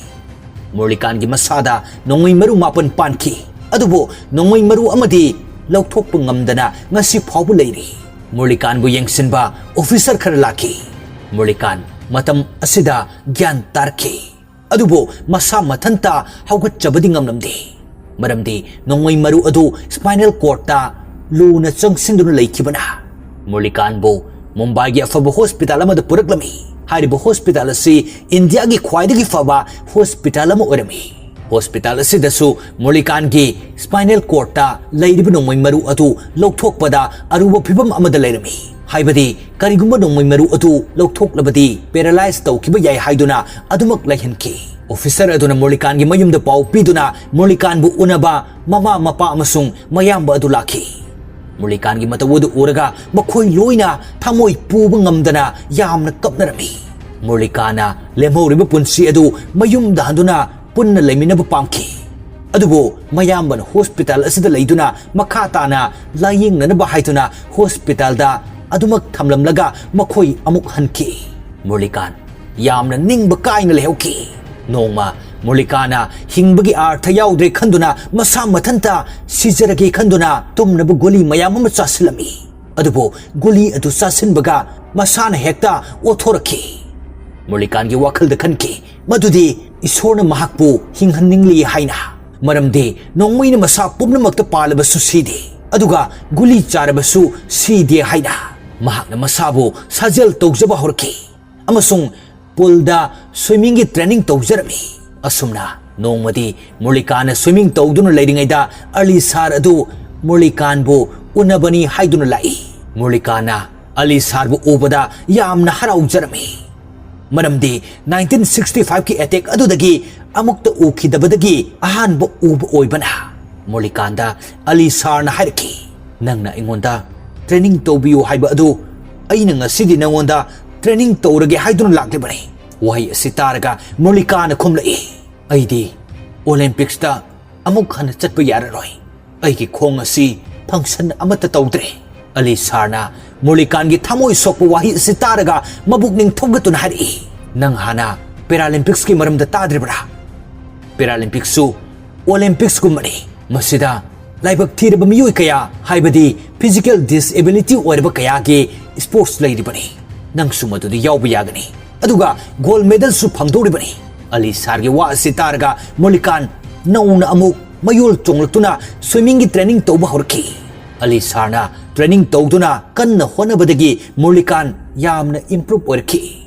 ꯃꯨꯔꯂꯤꯀꯥꯟꯒꯤ ꯃꯁꯥꯗ ꯅꯣꯡꯃꯩ ꯃꯔꯨ ꯃꯥꯄꯟ ꯄꯥꯟꯈꯤ, ꯑꯗꯨꯕꯨ ꯅꯣꯡꯃꯩ ꯃꯔꯨ ꯑꯃꯗꯤ ꯂꯧꯊꯣꯛꯄ ꯉꯝꯗꯅ ꯉꯁꯤ ꯐꯥꯎꯕ ꯂꯩꯔꯤ꯫ ꯃꯨꯔꯂꯤꯀꯥꯟꯕꯨ ꯌꯦꯡꯁꯤꯟꯕ ꯑꯣꯐꯤꯁꯔ ꯈꯔ ꯂꯥꯛꯈꯤ꯫ ꯃꯨꯔꯂꯤꯀꯥꯟ ꯃꯇꯝ ꯑꯁꯤꯗ ꯒ꯭ꯌꯥꯟ ꯇꯥꯔꯛꯈꯤ, ꯑꯗꯨꯕꯨ ꯃꯁꯥ ꯃꯊꯟꯇ ꯍꯧꯒꯠꯆꯕꯗꯤ ꯉꯝꯂꯝꯗꯦ, ꯃꯔꯝꯗꯤ ꯅꯣꯡꯃꯩ ꯃꯔꯨ ꯑꯗꯨ ꯁ꯭ꯄꯥꯏꯅꯦꯜ ꯀꯣꯔꯗꯇ ꯂꯨꯅ ꯆꯪꯁꯤꯟꯗꯨꯅ ꯂꯩꯈꯤꯕꯅ꯫ ꯃꯨꯔꯂꯤꯀꯥꯟꯕꯨ ꯃꯨꯝꯕꯥꯏꯒꯤ ꯑꯐꯕ ꯍꯣꯁꯄꯤꯇꯥꯜ ꯑꯃꯗ ꯄꯨꯔꯛꯂꯝꯃꯤ꯫ ꯍꯥꯏꯔꯤꯕ ꯍꯣꯁꯄꯤꯇꯥꯜ ꯑꯁꯤ ꯏꯟꯗꯤꯌꯥꯒꯤ ꯈ꯭ꯋꯥꯏꯗꯒꯤ ꯐꯕ ꯍꯣꯁꯄꯤꯇꯥꯜ ꯑꯃ ꯑꯣꯏꯔꯝꯃꯤ꯫ ꯍꯣꯁꯄꯤꯇꯥꯜ ꯑꯁꯤꯗꯁꯨ ꯃꯨꯔꯂꯤꯀꯥꯟꯒꯤ ꯁ꯭ꯄꯥꯏꯅꯦꯜ ꯀꯣꯔꯗꯇ ꯂꯩꯔꯤꯕ ꯅꯣꯡꯃꯩ ꯃꯔꯨ ꯑꯗꯨ ꯂꯧꯊꯣꯛꯄꯗ ꯑꯔꯨꯕ ꯐꯤꯚꯝ ꯑꯃꯗ ꯂꯩꯔꯝꯃꯤ꯫ ꯍꯥꯏꯕꯗꯤ ꯀꯔꯤꯒꯨꯝꯕ ꯅꯣꯡꯃꯩ ꯃꯔꯨ ꯑꯗꯨ ꯂꯧꯊꯣꯛꯂꯕꯗꯤ ꯄꯦꯔꯥꯂꯥꯏꯖ ꯇꯧꯈꯤꯕ ꯌꯥꯏ ꯍꯥꯏꯗꯨꯅ ꯑꯗꯨꯃꯛ ꯂꯩꯍꯟꯈꯤ꯫ ꯑꯣꯐꯤꯁꯔ ꯑꯗꯨꯅ ꯃꯨꯔꯂꯤꯀꯥꯟꯒꯤ ꯃꯌꯨꯝꯗ ꯄꯥꯎ ꯄꯤꯗꯨꯅ ꯃꯨꯔꯂꯤꯀꯥꯟꯕꯨ ꯎꯅꯕ ꯃꯃꯥ, ꯃꯄꯥ ꯑꯃꯁꯨꯡ ꯃꯌꯥꯝꯕ ꯑꯗꯨ ꯂꯥꯛꯈꯤ꯫ ꯃꯨꯔꯂꯤꯀꯥꯟꯒꯤ ꯃꯇꯧ ꯑꯗꯨ ꯎꯔꯒ ꯃꯈꯣꯏ ꯂꯣꯏꯅ ꯊꯃꯣꯏ ꯄꯨꯕ ꯉꯝꯗꯅ ꯌꯥꯝꯅ ꯀꯞꯅꯔꯝꯃꯤ꯫ ꯃꯨꯔꯂꯤꯀꯥꯟꯅ ꯂꯦꯝꯍꯧꯔꯤꯕ ꯄꯨꯟꯁꯤ ꯑꯗꯨ ꯃꯌꯨꯝꯗ ꯍꯟꯗꯨꯅ ꯄꯨꯟꯅ ꯂꯩꯃꯤꯟꯅꯕ ꯄꯥꯝꯈꯤ꯫ ꯑꯗꯨꯕꯨ ꯃꯌꯥꯝꯕꯅ ꯍꯣꯁꯄꯤꯇꯥꯜ ꯑꯁꯤꯗ ꯂꯩꯗꯨꯅ ꯃꯈꯥ ꯇꯥꯅ ꯂꯥꯌꯦꯡꯅꯅꯕ ꯍꯥꯏꯗꯨꯅ ꯍꯣꯁꯄꯤꯇꯥꯜꯗ ꯑꯗꯨꯃꯛ ꯊꯝꯂꯝꯂꯒ ꯃꯈꯣꯏ ꯑꯃꯨꯛ ꯍꯟꯈꯤ꯫ ꯃꯨꯔꯂꯤꯀꯥꯟ ꯌꯥꯝꯅ ꯅꯤꯡꯕ ꯀꯥꯏꯅ ꯂꯩꯍꯧꯈꯤ꯫ ꯅꯣꯡꯃ ꯃꯨꯔꯂꯤꯀꯥꯟꯅ ꯍꯤꯡꯕꯒꯤ ꯑꯥꯔꯊ ꯌꯥꯎꯗ꯭ꯔꯦ ꯈꯟꯗꯨꯅ ꯃꯁꯥ ꯃꯊꯟꯇ ꯁꯤꯖꯔꯒꯦ ꯈꯟꯗꯨꯅ ꯇꯨꯝꯅꯕ ꯒꯨꯂꯤ ꯃꯌꯥꯝ ꯑꯃ ꯆꯥꯁꯤꯜꯂꯝꯃꯤ꯫ ꯑꯗꯨꯕꯨ ꯒꯨꯂꯤ ꯑꯗꯨ ꯆꯥꯁꯤꯟꯕꯒ ꯃꯁꯥꯅ ꯍꯦꯛꯇ ꯑꯣꯊꯣꯔꯛꯈꯤ꯫ ꯃꯨꯔꯂꯤꯀꯥꯟꯒꯤ ꯋꯥꯈꯜꯗ ꯈꯟꯈꯤ ꯃꯗꯨꯗꯤ ꯏꯁꯣꯔꯅ ꯃꯍꯥꯛꯄꯨ ꯍꯤꯡꯍꯟꯅꯤꯡꯂꯤ ꯍꯥꯏꯅ, ꯃꯔꯝꯗꯤ ꯅꯣꯡꯃꯩꯅ ꯃꯁꯥ ꯄꯨꯝꯅꯃꯛꯇ ꯄꯥꯜꯂꯕꯁꯨ ꯁꯤꯗꯦ, ꯑꯗꯨꯒ ꯒꯨꯂꯤ ꯆꯥꯔꯕꯁꯨ ꯁꯤꯗꯦ ꯍꯥꯏꯅ꯫ ꯃꯍꯥꯛꯅ ꯃꯁꯥꯕꯨ ꯁꯥꯖꯦꯜ ꯇꯧꯖꯕ ꯍꯧꯔꯛꯈꯤ ꯑꯃꯁꯨꯡ ꯄꯨꯜꯗ ꯁ꯭ꯋꯤꯃꯤꯡꯒꯤ ꯇ꯭ꯔꯦꯅꯤꯡ ꯇꯧꯖꯔꯝꯃꯤ꯫ ꯑꯁꯨꯝꯅ ꯅꯣꯡꯃꯗꯤ ꯃꯨꯔꯂꯤꯀꯥꯟꯅ ꯁ꯭ꯋꯤꯃꯤꯡ ꯇꯧꯗꯨꯅ ꯂꯩꯔꯤꯉꯩꯗ ꯑꯂꯤ ꯁꯥꯔ ꯑꯗꯨ ꯃꯨꯔꯂꯤꯀꯥꯟꯕꯨ ꯎꯅꯕꯅꯤ ꯍꯥꯏꯗꯨꯅ ꯂꯥꯛꯏ꯫ ꯃꯨꯔꯂꯤꯀꯥꯟꯅ ꯑꯂꯤ ꯁꯥꯔꯕꯨ ꯎꯕꯗ ꯌꯥꯝꯅ ꯍꯔꯥꯎꯖꯔꯝꯃꯤ, ꯃꯔꯝꯗꯤ ꯅꯥꯏꯟꯇꯤꯟ ꯁꯤꯛꯁꯇꯤ ꯐꯥꯏꯚꯀꯤ ꯑꯦꯇꯦꯛ ꯑꯗꯨꯗꯒꯤ ꯑꯃꯨꯛꯇ ꯎꯈꯤꯗꯕꯗꯒꯤ ꯑꯍꯥꯟꯕ ꯎꯕ ꯑꯣꯏꯕꯅ꯫ ꯃꯨꯔꯂꯤꯀꯥꯟꯗ ꯑꯂꯤ ꯁꯥꯔꯅ ꯍꯥꯏꯔꯛꯈꯤ, "ꯅꯪꯅ ꯑꯩꯉꯣꯟꯗ ꯇ꯭ꯔꯦꯅꯤꯡ ꯇꯧꯕꯤꯌꯨ ꯍꯥꯏꯕ ꯑꯗꯨ ꯑꯩꯅ ꯉꯁꯤꯗꯤ ꯅꯪꯉꯣꯟꯗ ꯇ꯭ꯔꯦꯅꯤꯡ ꯇꯧꯔꯒꯦ ꯍꯥꯏꯗꯨꯅ ꯂꯥꯛꯂꯤꯕꯅꯤ꯫" ꯋꯥꯍꯩ ꯑꯁꯤ ꯇꯥꯔꯒ ꯃꯨꯔꯂꯤꯀꯥꯟꯅ ꯈꯨꯝꯂꯛꯏ, "ꯑꯩꯗꯤ ꯑꯣꯂꯦꯝꯄꯤꯛꯁꯇ ꯑꯃꯨꯛ ꯍꯟꯅ ꯆꯠꯄ ꯌꯥꯔꯔꯣꯏ꯫ ꯑꯩꯒꯤ ꯈꯣꯡ ꯑꯁꯤ ꯐꯪꯁꯟ ꯑꯃꯠꯇ ꯇꯧꯗ꯭ꯔꯦ꯫" ꯑꯂꯤ ꯁꯥꯔꯅ ꯃꯨꯔꯂꯤꯀꯥꯟꯒꯤ ꯊꯃꯣꯏ ꯁꯣꯛꯄ ꯋꯥꯍꯩ ꯑꯁꯤ ꯇꯥꯔꯒ ꯃꯕꯨꯛꯅꯤꯡ ꯊꯧꯒꯠꯇꯨꯅ ꯍꯥꯏꯔꯛꯏ, "ꯅꯪ ꯍꯥꯟꯅ ꯄꯦꯔꯥꯂꯤꯝꯄꯤꯛꯁꯀꯤ ꯃꯔꯝꯗ ꯇꯥꯗ꯭ꯔꯤꯕ꯭ꯔꯥ? ꯄꯦꯔꯥꯂꯤꯝꯄꯤꯛꯁꯨ ꯑꯣꯂꯦꯝꯄꯤꯛꯁꯀꯨꯝꯕꯅꯤ꯫ ꯃꯁꯤꯗ ꯂꯥꯏꯕꯛ ꯊꯤꯔꯕ ꯃꯤꯑꯣꯏ ꯀꯌꯥ, ꯍꯥꯏꯕꯗꯤ ꯐꯤꯖꯤꯀꯦꯜ ꯗꯤꯁꯑꯦꯕꯤꯂꯤꯇꯤ ꯑꯣꯏꯔꯕ ꯀꯌꯥꯒꯤ ꯁ꯭ꯄꯣꯔꯠꯁ ꯂꯩꯔꯤꯕꯅꯤ꯫ ꯅꯪꯁꯨ ꯃꯗꯨꯗ ꯌꯥꯎꯕ ꯌꯥꯒꯅꯤ, ꯑꯗꯨꯒ ꯒꯣꯜꯗ ꯃꯦꯗꯜꯁꯨ ꯐꯪꯗꯧꯔꯤꯕꯅꯤ꯫" ꯑꯂꯤ ꯁꯥꯔꯒꯤ ꯋꯥ ꯑꯁꯤ ꯇꯥꯔꯒ ꯃꯨꯔꯂꯤꯀꯥꯟ ꯅꯧꯅ ꯑꯃꯨꯛ ꯃꯌꯣꯜ ꯆꯣꯡꯂꯛꯇꯨꯅ ꯁ꯭ꯋꯤꯃꯤꯡꯒꯤ ꯇ꯭ꯔꯦꯅꯤꯡ ꯇꯧꯕ ꯍꯧꯔꯛꯈꯤ꯫ ꯑꯂꯤ ꯁꯥꯔꯅ ꯇ꯭ꯔꯦꯅꯤꯡ ꯇꯧꯗꯨꯅ ꯀꯟꯅ ꯍꯣꯠꯅꯕꯗꯒꯤ ꯃꯨꯔꯂꯤꯀꯥꯟ ꯌꯥꯝꯅ ꯏꯝꯄ꯭ꯔꯨꯚ ꯑꯣꯏꯔꯛꯈꯤ꯫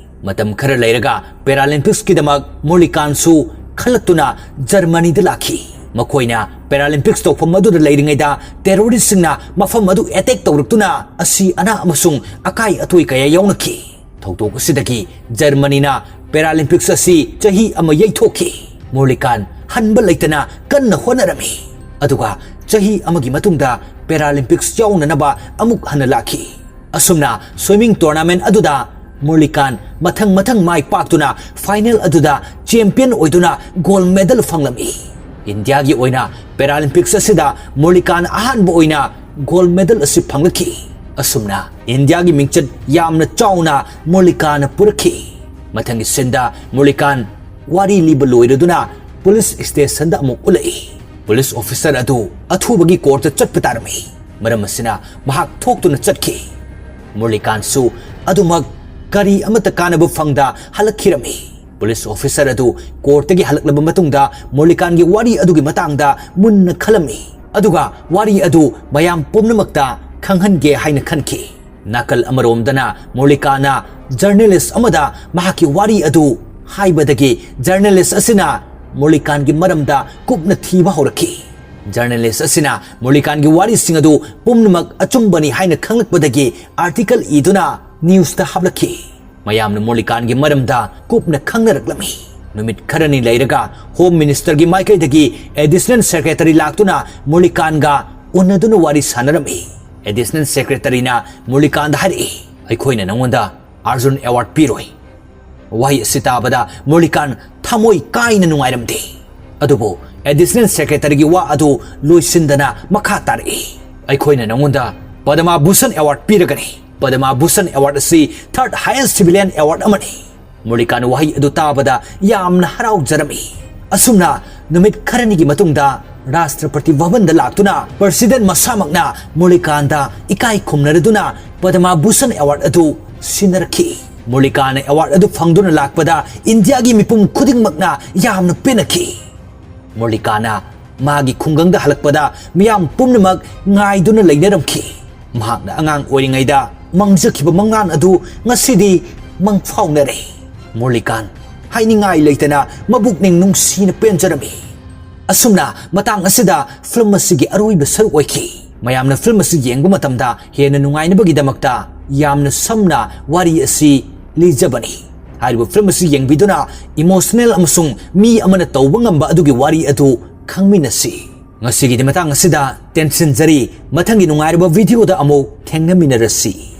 ꯃꯇꯝ ꯈꯔ ꯂꯩꯔꯒ ꯄꯦꯔꯥꯂꯤꯝꯄꯤꯛꯁꯀꯤꯗꯃꯛ ꯃꯨꯔꯂꯤꯀꯥꯟꯁꯨ ꯈꯜꯂꯛꯇꯨꯅ ꯖꯔꯃꯅꯤꯗ ꯂꯥꯛꯈꯤ꯫ ꯃꯈꯣꯏꯅ ꯄꯦꯔꯥꯂꯤꯝꯄꯤꯛꯁ ꯇꯧꯐꯝ ꯑꯗꯨꯗ ꯂꯩꯔꯤꯉꯩꯗ ꯇꯦꯔꯣꯔꯤꯁꯁꯤꯡꯅ ꯃꯐꯝ ꯑꯗꯨ ꯑꯦꯇꯦꯛ ꯇꯧꯔꯛꯇꯨꯅ ꯑꯁꯤ ꯑꯅꯥ ꯑꯃꯁꯨꯡ ꯑꯀꯥꯏ ꯑꯇꯣꯏ ꯀꯌꯥ ꯌꯥꯎꯅꯈꯤ꯫ ꯊꯧꯗꯣꯛ ꯑꯁꯤꯗꯒꯤ ꯖꯔꯃꯅꯤꯅ ꯄꯦꯔꯥꯂꯤꯝꯄꯤꯛꯁ ꯑꯁꯤ ꯆꯍꯤ ꯑꯃ ꯌꯩꯊꯣꯛꯈꯤ꯫ ꯃꯨꯔꯂꯤꯀꯥꯟ ꯍꯟꯕ ꯂꯩꯇꯅ ꯀꯟꯅ ꯍꯣꯠꯅꯔꯝꯃꯤ, ꯑꯗꯨꯒ ꯆꯍꯤ ꯑꯃꯒꯤ ꯃꯇꯨꯡꯗ ꯄꯦꯔꯥꯂꯤꯝꯄꯤꯛꯁ ꯌꯥꯎꯅꯅꯕ ꯑꯃꯨꯛ ꯍꯟꯅ ꯂꯥꯛꯈꯤ꯫ ꯑꯁꯨꯝꯅ ꯁ꯭ꯋꯤꯃꯤꯡ ꯇꯣꯔꯅꯥꯃꯦꯟ ꯑꯗꯨꯗ ꯃꯨꯔꯂꯤꯀꯥꯟ ꯃꯊꯪ ꯃꯊꯪ ꯃꯥꯏ ꯄꯥꯛꯇꯨꯅ ꯐꯥꯏꯅꯦꯜ ꯑꯗꯨꯗ ꯆꯦꯝꯄꯤꯌꯟ ꯑꯣꯏꯗꯨꯅ ꯒꯣꯜꯗ ꯃꯦꯗꯜ ꯐꯪꯂꯝꯃꯤ꯫ ꯏꯟꯗꯤꯌꯥꯒꯤ ꯑꯣꯏꯅ ꯄꯦꯔꯥꯂꯤꯝꯄꯤꯛꯁ ꯑꯁꯤꯗ ꯃꯨꯔꯂꯤꯀꯥꯟ ꯑꯍꯥꯟꯕ ꯑꯣꯏꯅ ꯒꯣꯜꯗ ꯃꯦꯗꯜ ꯑꯁꯤ ꯐꯪꯂꯛꯈꯤ꯫ ꯑꯁꯨꯝꯅ ꯏꯟꯗꯤꯌꯥꯒꯤ ꯃꯤꯡꯆꯠ ꯌꯥꯝꯅ ꯆꯥꯎꯅ ꯃꯨꯔꯂꯤꯀꯥꯟꯅ ꯄꯨꯔꯛꯈꯤ꯫ ꯃꯊꯪꯒꯤ ꯁꯤꯟꯗ ꯃꯨꯔꯂꯤꯀꯥꯟ ꯋꯥꯔꯤ ꯂꯤꯕ ꯂꯣꯏꯔꯗꯨꯅ ꯄꯨꯂꯤꯁ ꯁ꯭ꯇꯦꯁꯟꯗ ꯑꯃꯨꯛ ꯎꯠꯂꯛꯏ꯫ ꯄꯨꯂꯤꯁ ꯑꯣꯐꯤꯁꯔ ꯑꯗꯨ ꯑꯊꯨꯕꯒꯤ ꯀꯣꯔꯠꯇ ꯆꯠꯄ ꯇꯥꯔꯝꯃꯤ꯫ ꯃꯔꯝ ꯑꯁꯤꯅ ꯃꯍꯥꯛ ꯊꯣꯛꯇꯨꯅ ꯆꯠꯈꯤ꯫ ꯃꯨꯔꯂꯤꯀꯥꯟꯁꯨ ꯑꯗꯨꯃꯛ ꯀꯔꯤ ꯑꯃꯠꯇ ꯀꯥꯟꯅꯕ ꯐꯪꯗ ꯍꯜꯂꯛꯈꯤꯔꯝꯃꯤ꯫ ꯄꯨꯂꯤꯁ ꯑꯣꯐꯤꯁꯔ ꯑꯗꯨ ꯀꯣꯔꯠꯇꯒꯤ ꯍꯜꯂꯛꯂꯕ ꯃꯇꯨꯡꯗ ꯃꯣꯂꯤꯀꯥꯟꯒꯤ ꯋꯥꯔꯤ ꯑꯗꯨꯒꯤ ꯃꯇꯥꯡꯗ ꯃꯨꯟꯅ ꯈꯜꯂꯝꯃꯤ꯫ ꯑꯗꯨꯒ ꯋꯥꯔꯤ ꯑꯗꯨ ꯃꯌꯥꯝ ꯄꯨꯝꯅꯃꯛꯇ ꯈꯪꯍꯟꯒꯦ ꯍꯥꯏꯅ ꯈꯟꯈꯤ꯫ ꯅꯥꯀꯜ ꯑꯃꯔꯣꯝꯗꯅ ꯃꯣꯂꯤꯀꯥꯅ ꯖꯔꯅꯦꯂꯤꯁ ꯑꯃꯗ ꯃꯍꯥꯛꯀꯤ ꯋꯥꯔꯤ ꯑꯗꯨ ꯍꯥꯏꯕꯗꯒꯤ ꯖꯔꯅꯦꯂꯤꯁ ꯑꯁꯤꯅ ꯃꯣꯂꯤꯀꯥꯟꯒꯤ ꯃꯔꯝꯗ ꯀꯨꯞꯅ ꯊꯤꯕ ꯍꯧꯔꯛꯈꯤ꯫ ꯖꯔꯅꯦꯂꯤꯁ ꯑꯁꯤꯅ ꯃꯣꯂꯤꯀꯥꯟꯒꯤ ꯋꯥꯔꯤꯁꯤꯡ ꯑꯗꯨ ꯄꯨꯝꯅꯃꯛ ꯑꯆꯨꯝꯕꯅꯤ ꯍꯥꯏꯅ ꯈꯪꯂꯛꯄꯗꯒꯤ ꯑꯥꯔꯇꯤꯀꯜ ꯏꯗꯨꯅ ꯅ꯭ꯌꯨꯁꯇ ꯍꯥꯞꯂꯛꯈꯤ꯫ ꯃꯌꯥꯝꯅ ꯃꯣꯂꯤꯀꯥꯟꯒꯤ ꯃꯔꯝꯗ ꯀꯨꯞꯅ ꯈꯪꯅꯔꯛꯂꯝꯃꯤ꯫ ꯅꯨꯃꯤꯠ ꯈꯔꯅꯤ ꯂꯩꯔꯒ ꯍꯣꯝ ꯃꯤꯅꯤꯁꯇꯔꯒꯤ ꯃꯥꯏꯀꯩꯗꯒꯤ ꯑꯦꯗꯤꯁꯅꯦꯜ ꯁꯦꯀ꯭ꯔꯦꯇꯔꯤ ꯂꯥꯛꯇꯨꯅ ꯃꯣꯂꯤꯀꯥꯟꯒ ꯎꯅꯗꯨꯅ ꯋꯥꯔꯤ ꯁꯥꯟꯅꯔꯝꯃꯤ꯫ ꯑꯦꯗꯤꯁꯅꯦꯜ ꯁꯦꯀ꯭ꯔꯦꯇꯔꯤꯅ ꯃꯣꯂꯤꯀꯥꯟꯗ ꯍꯥꯏꯔꯛꯏ, "ꯑꯩꯈꯣꯏꯅ ꯅꯉꯣꯟꯗ ꯑꯥꯔꯖꯨꯟ ꯑꯦꯋꯥꯔꯗ ꯄꯤꯔꯣꯏ꯫" ꯋꯥꯍꯩ ꯑꯁꯤ ꯇꯥꯕꯗ ꯃꯣꯂꯤꯀꯥꯟ ꯊꯃꯣꯏ ꯀꯥꯏꯅ ꯅꯨꯡꯉꯥꯏꯔꯝꯗꯦ꯫ ꯑꯗꯨꯕꯨ ꯑꯦꯗꯤꯁꯅꯦꯜ ꯁꯦꯀ꯭ꯔꯦꯇꯔꯤꯒꯤ ꯋꯥ ꯑꯗꯨ ꯂꯣꯏꯁꯤꯟꯗꯅ ꯃꯈꯥ ꯇꯥꯔꯛꯏ, "ꯑꯩꯈꯣꯏꯅ ꯅꯉꯣꯟꯗ ꯄꯗꯃꯥ ꯚꯨꯁꯟ ꯑꯦꯋꯥꯔꯗ ꯄꯤꯔꯒꯅꯤ꯫ ꯄꯗꯃꯥ ꯚꯨꯁꯟ ꯑꯦꯋꯥꯔꯗ ꯑꯁꯤ ꯊꯔꯗ ꯍꯥꯏꯌꯦꯁ ꯁꯤꯚꯤꯂꯤꯌꯟ ꯑꯦꯋꯥꯔꯗ ꯑꯃꯅꯤ꯫" ꯃꯣꯂꯤꯀꯥꯟ ꯋꯥꯍꯩ ꯑꯗꯨ ꯇꯥꯕꯗ ꯌꯥꯝꯅ ꯍꯔꯥꯎꯖꯔꯝꯃꯤ꯫ ꯑꯁꯨꯝꯅ ꯅꯨꯃꯤꯠ ꯈꯔꯅꯤꯒꯤ ꯃꯇꯨꯡꯗ ꯔꯥꯁꯇ꯭ꯔꯄꯇꯤ ꯚꯕꯟꯗ ꯂꯥꯛꯇꯨꯅ ꯄ꯭ꯔꯁꯤꯗꯦꯟ ꯃꯁꯥꯃꯛꯅ ꯃꯣꯂꯤꯀꯥꯟꯗ ꯏꯀꯥꯏ ꯈꯨꯝꯅꯔꯗꯨꯅ ꯄꯗꯃꯥ ꯚꯨꯁꯟ ꯑꯦꯋꯥꯔꯗ ꯑꯗꯨ ꯁꯤꯟꯅꯔꯛꯈꯤ꯫ ꯃꯣꯂꯤꯀꯥꯟꯅ ꯑꯦꯋꯥꯔꯗ ꯑꯗꯨ ꯐꯪꯗꯨꯅ ꯂꯥꯛꯄꯗ ꯏꯟꯗꯤꯌꯥꯒꯤ ꯃꯤꯄꯨꯝ ꯈꯨꯗꯤꯡꯃꯛꯅ ꯌꯥꯝꯅ ꯄꯦꯟꯅꯈꯤ꯫ ꯃꯣꯂꯤꯀꯥꯅ ꯃꯥꯒꯤ ꯈꯨꯡꯒꯪꯗ ꯍꯜꯂꯛꯄꯗ ꯃꯤꯌꯥꯝ ꯄꯨꯝꯅꯃꯛ ꯉꯥꯏꯗꯨꯅ ꯂꯩꯅꯔꯝꯈꯤ꯫ ꯃꯍꯥꯛꯅ ꯑꯉꯥꯡ ꯑꯣꯏꯔꯤꯉꯩꯗ ꯃꯪꯖꯈꯤꯕ ꯃꯪꯂꯥꯟ ꯑꯗꯨ ꯉꯁꯤꯗꯤ ꯃꯪꯐꯥꯎꯅꯔꯦ꯫ ꯃꯣꯂꯤꯀꯥꯟ ꯍꯥꯏꯅꯤꯡꯉꯥꯏ ꯂꯩꯇꯅ ꯃꯕꯨꯛꯅꯤꯡ ꯅꯨꯡꯁꯤꯅ ꯄꯦꯟꯖꯔꯝꯃꯤ꯫ ꯑꯁꯨꯝꯅ ꯃꯇꯥꯡ ꯑꯁꯤꯗ ꯐꯤꯂꯝ ꯑꯁꯤꯒꯤ ꯑꯔꯣꯏꯕ ꯁꯔꯨꯛ ꯑꯣꯏꯈꯤ꯫ ꯃꯌꯥꯝꯅ ꯐꯤꯂꯝ ꯑꯁꯤ ꯌꯦꯡꯕ ꯃꯇꯝꯗ ꯍꯦꯟꯅ ꯅꯨꯡꯉꯥꯏꯅꯕꯒꯤꯗꯃꯛꯇ ꯌꯥꯝꯅ ꯁꯝꯅ ꯋꯥꯔꯤ ꯑꯁꯤ ꯂꯤꯖꯕꯅꯤ꯫ ꯍꯥꯏꯔꯤꯕ ꯐꯤꯂꯝ ꯑꯁꯤ ꯌꯦꯡꯕꯤꯗꯨꯅ ꯏꯃꯣꯁꯅꯦꯜ ꯑꯃꯁꯨꯡ ꯃꯤ ꯑꯃꯅ ꯇꯧꯕ ꯉꯝꯕ ꯑꯗꯨꯒꯤ ꯋꯥꯔꯤ ꯑꯗꯨ ꯈꯪꯃꯤꯟꯅꯁꯤ꯫ ꯉꯁꯤꯒꯤꯗꯤ ꯃꯇꯥꯡ ꯑꯁꯤꯗ ꯇꯦꯟꯁꯤꯟꯖꯔꯤ꯫ ꯃꯊꯪꯒꯤ ꯅꯨꯡꯉꯥꯏꯔꯕ ꯚꯤꯗꯤꯑꯣꯗ ꯑꯃꯨꯛ ꯊꯦꯡꯅꯃꯤꯟꯅꯔꯁꯤ꯫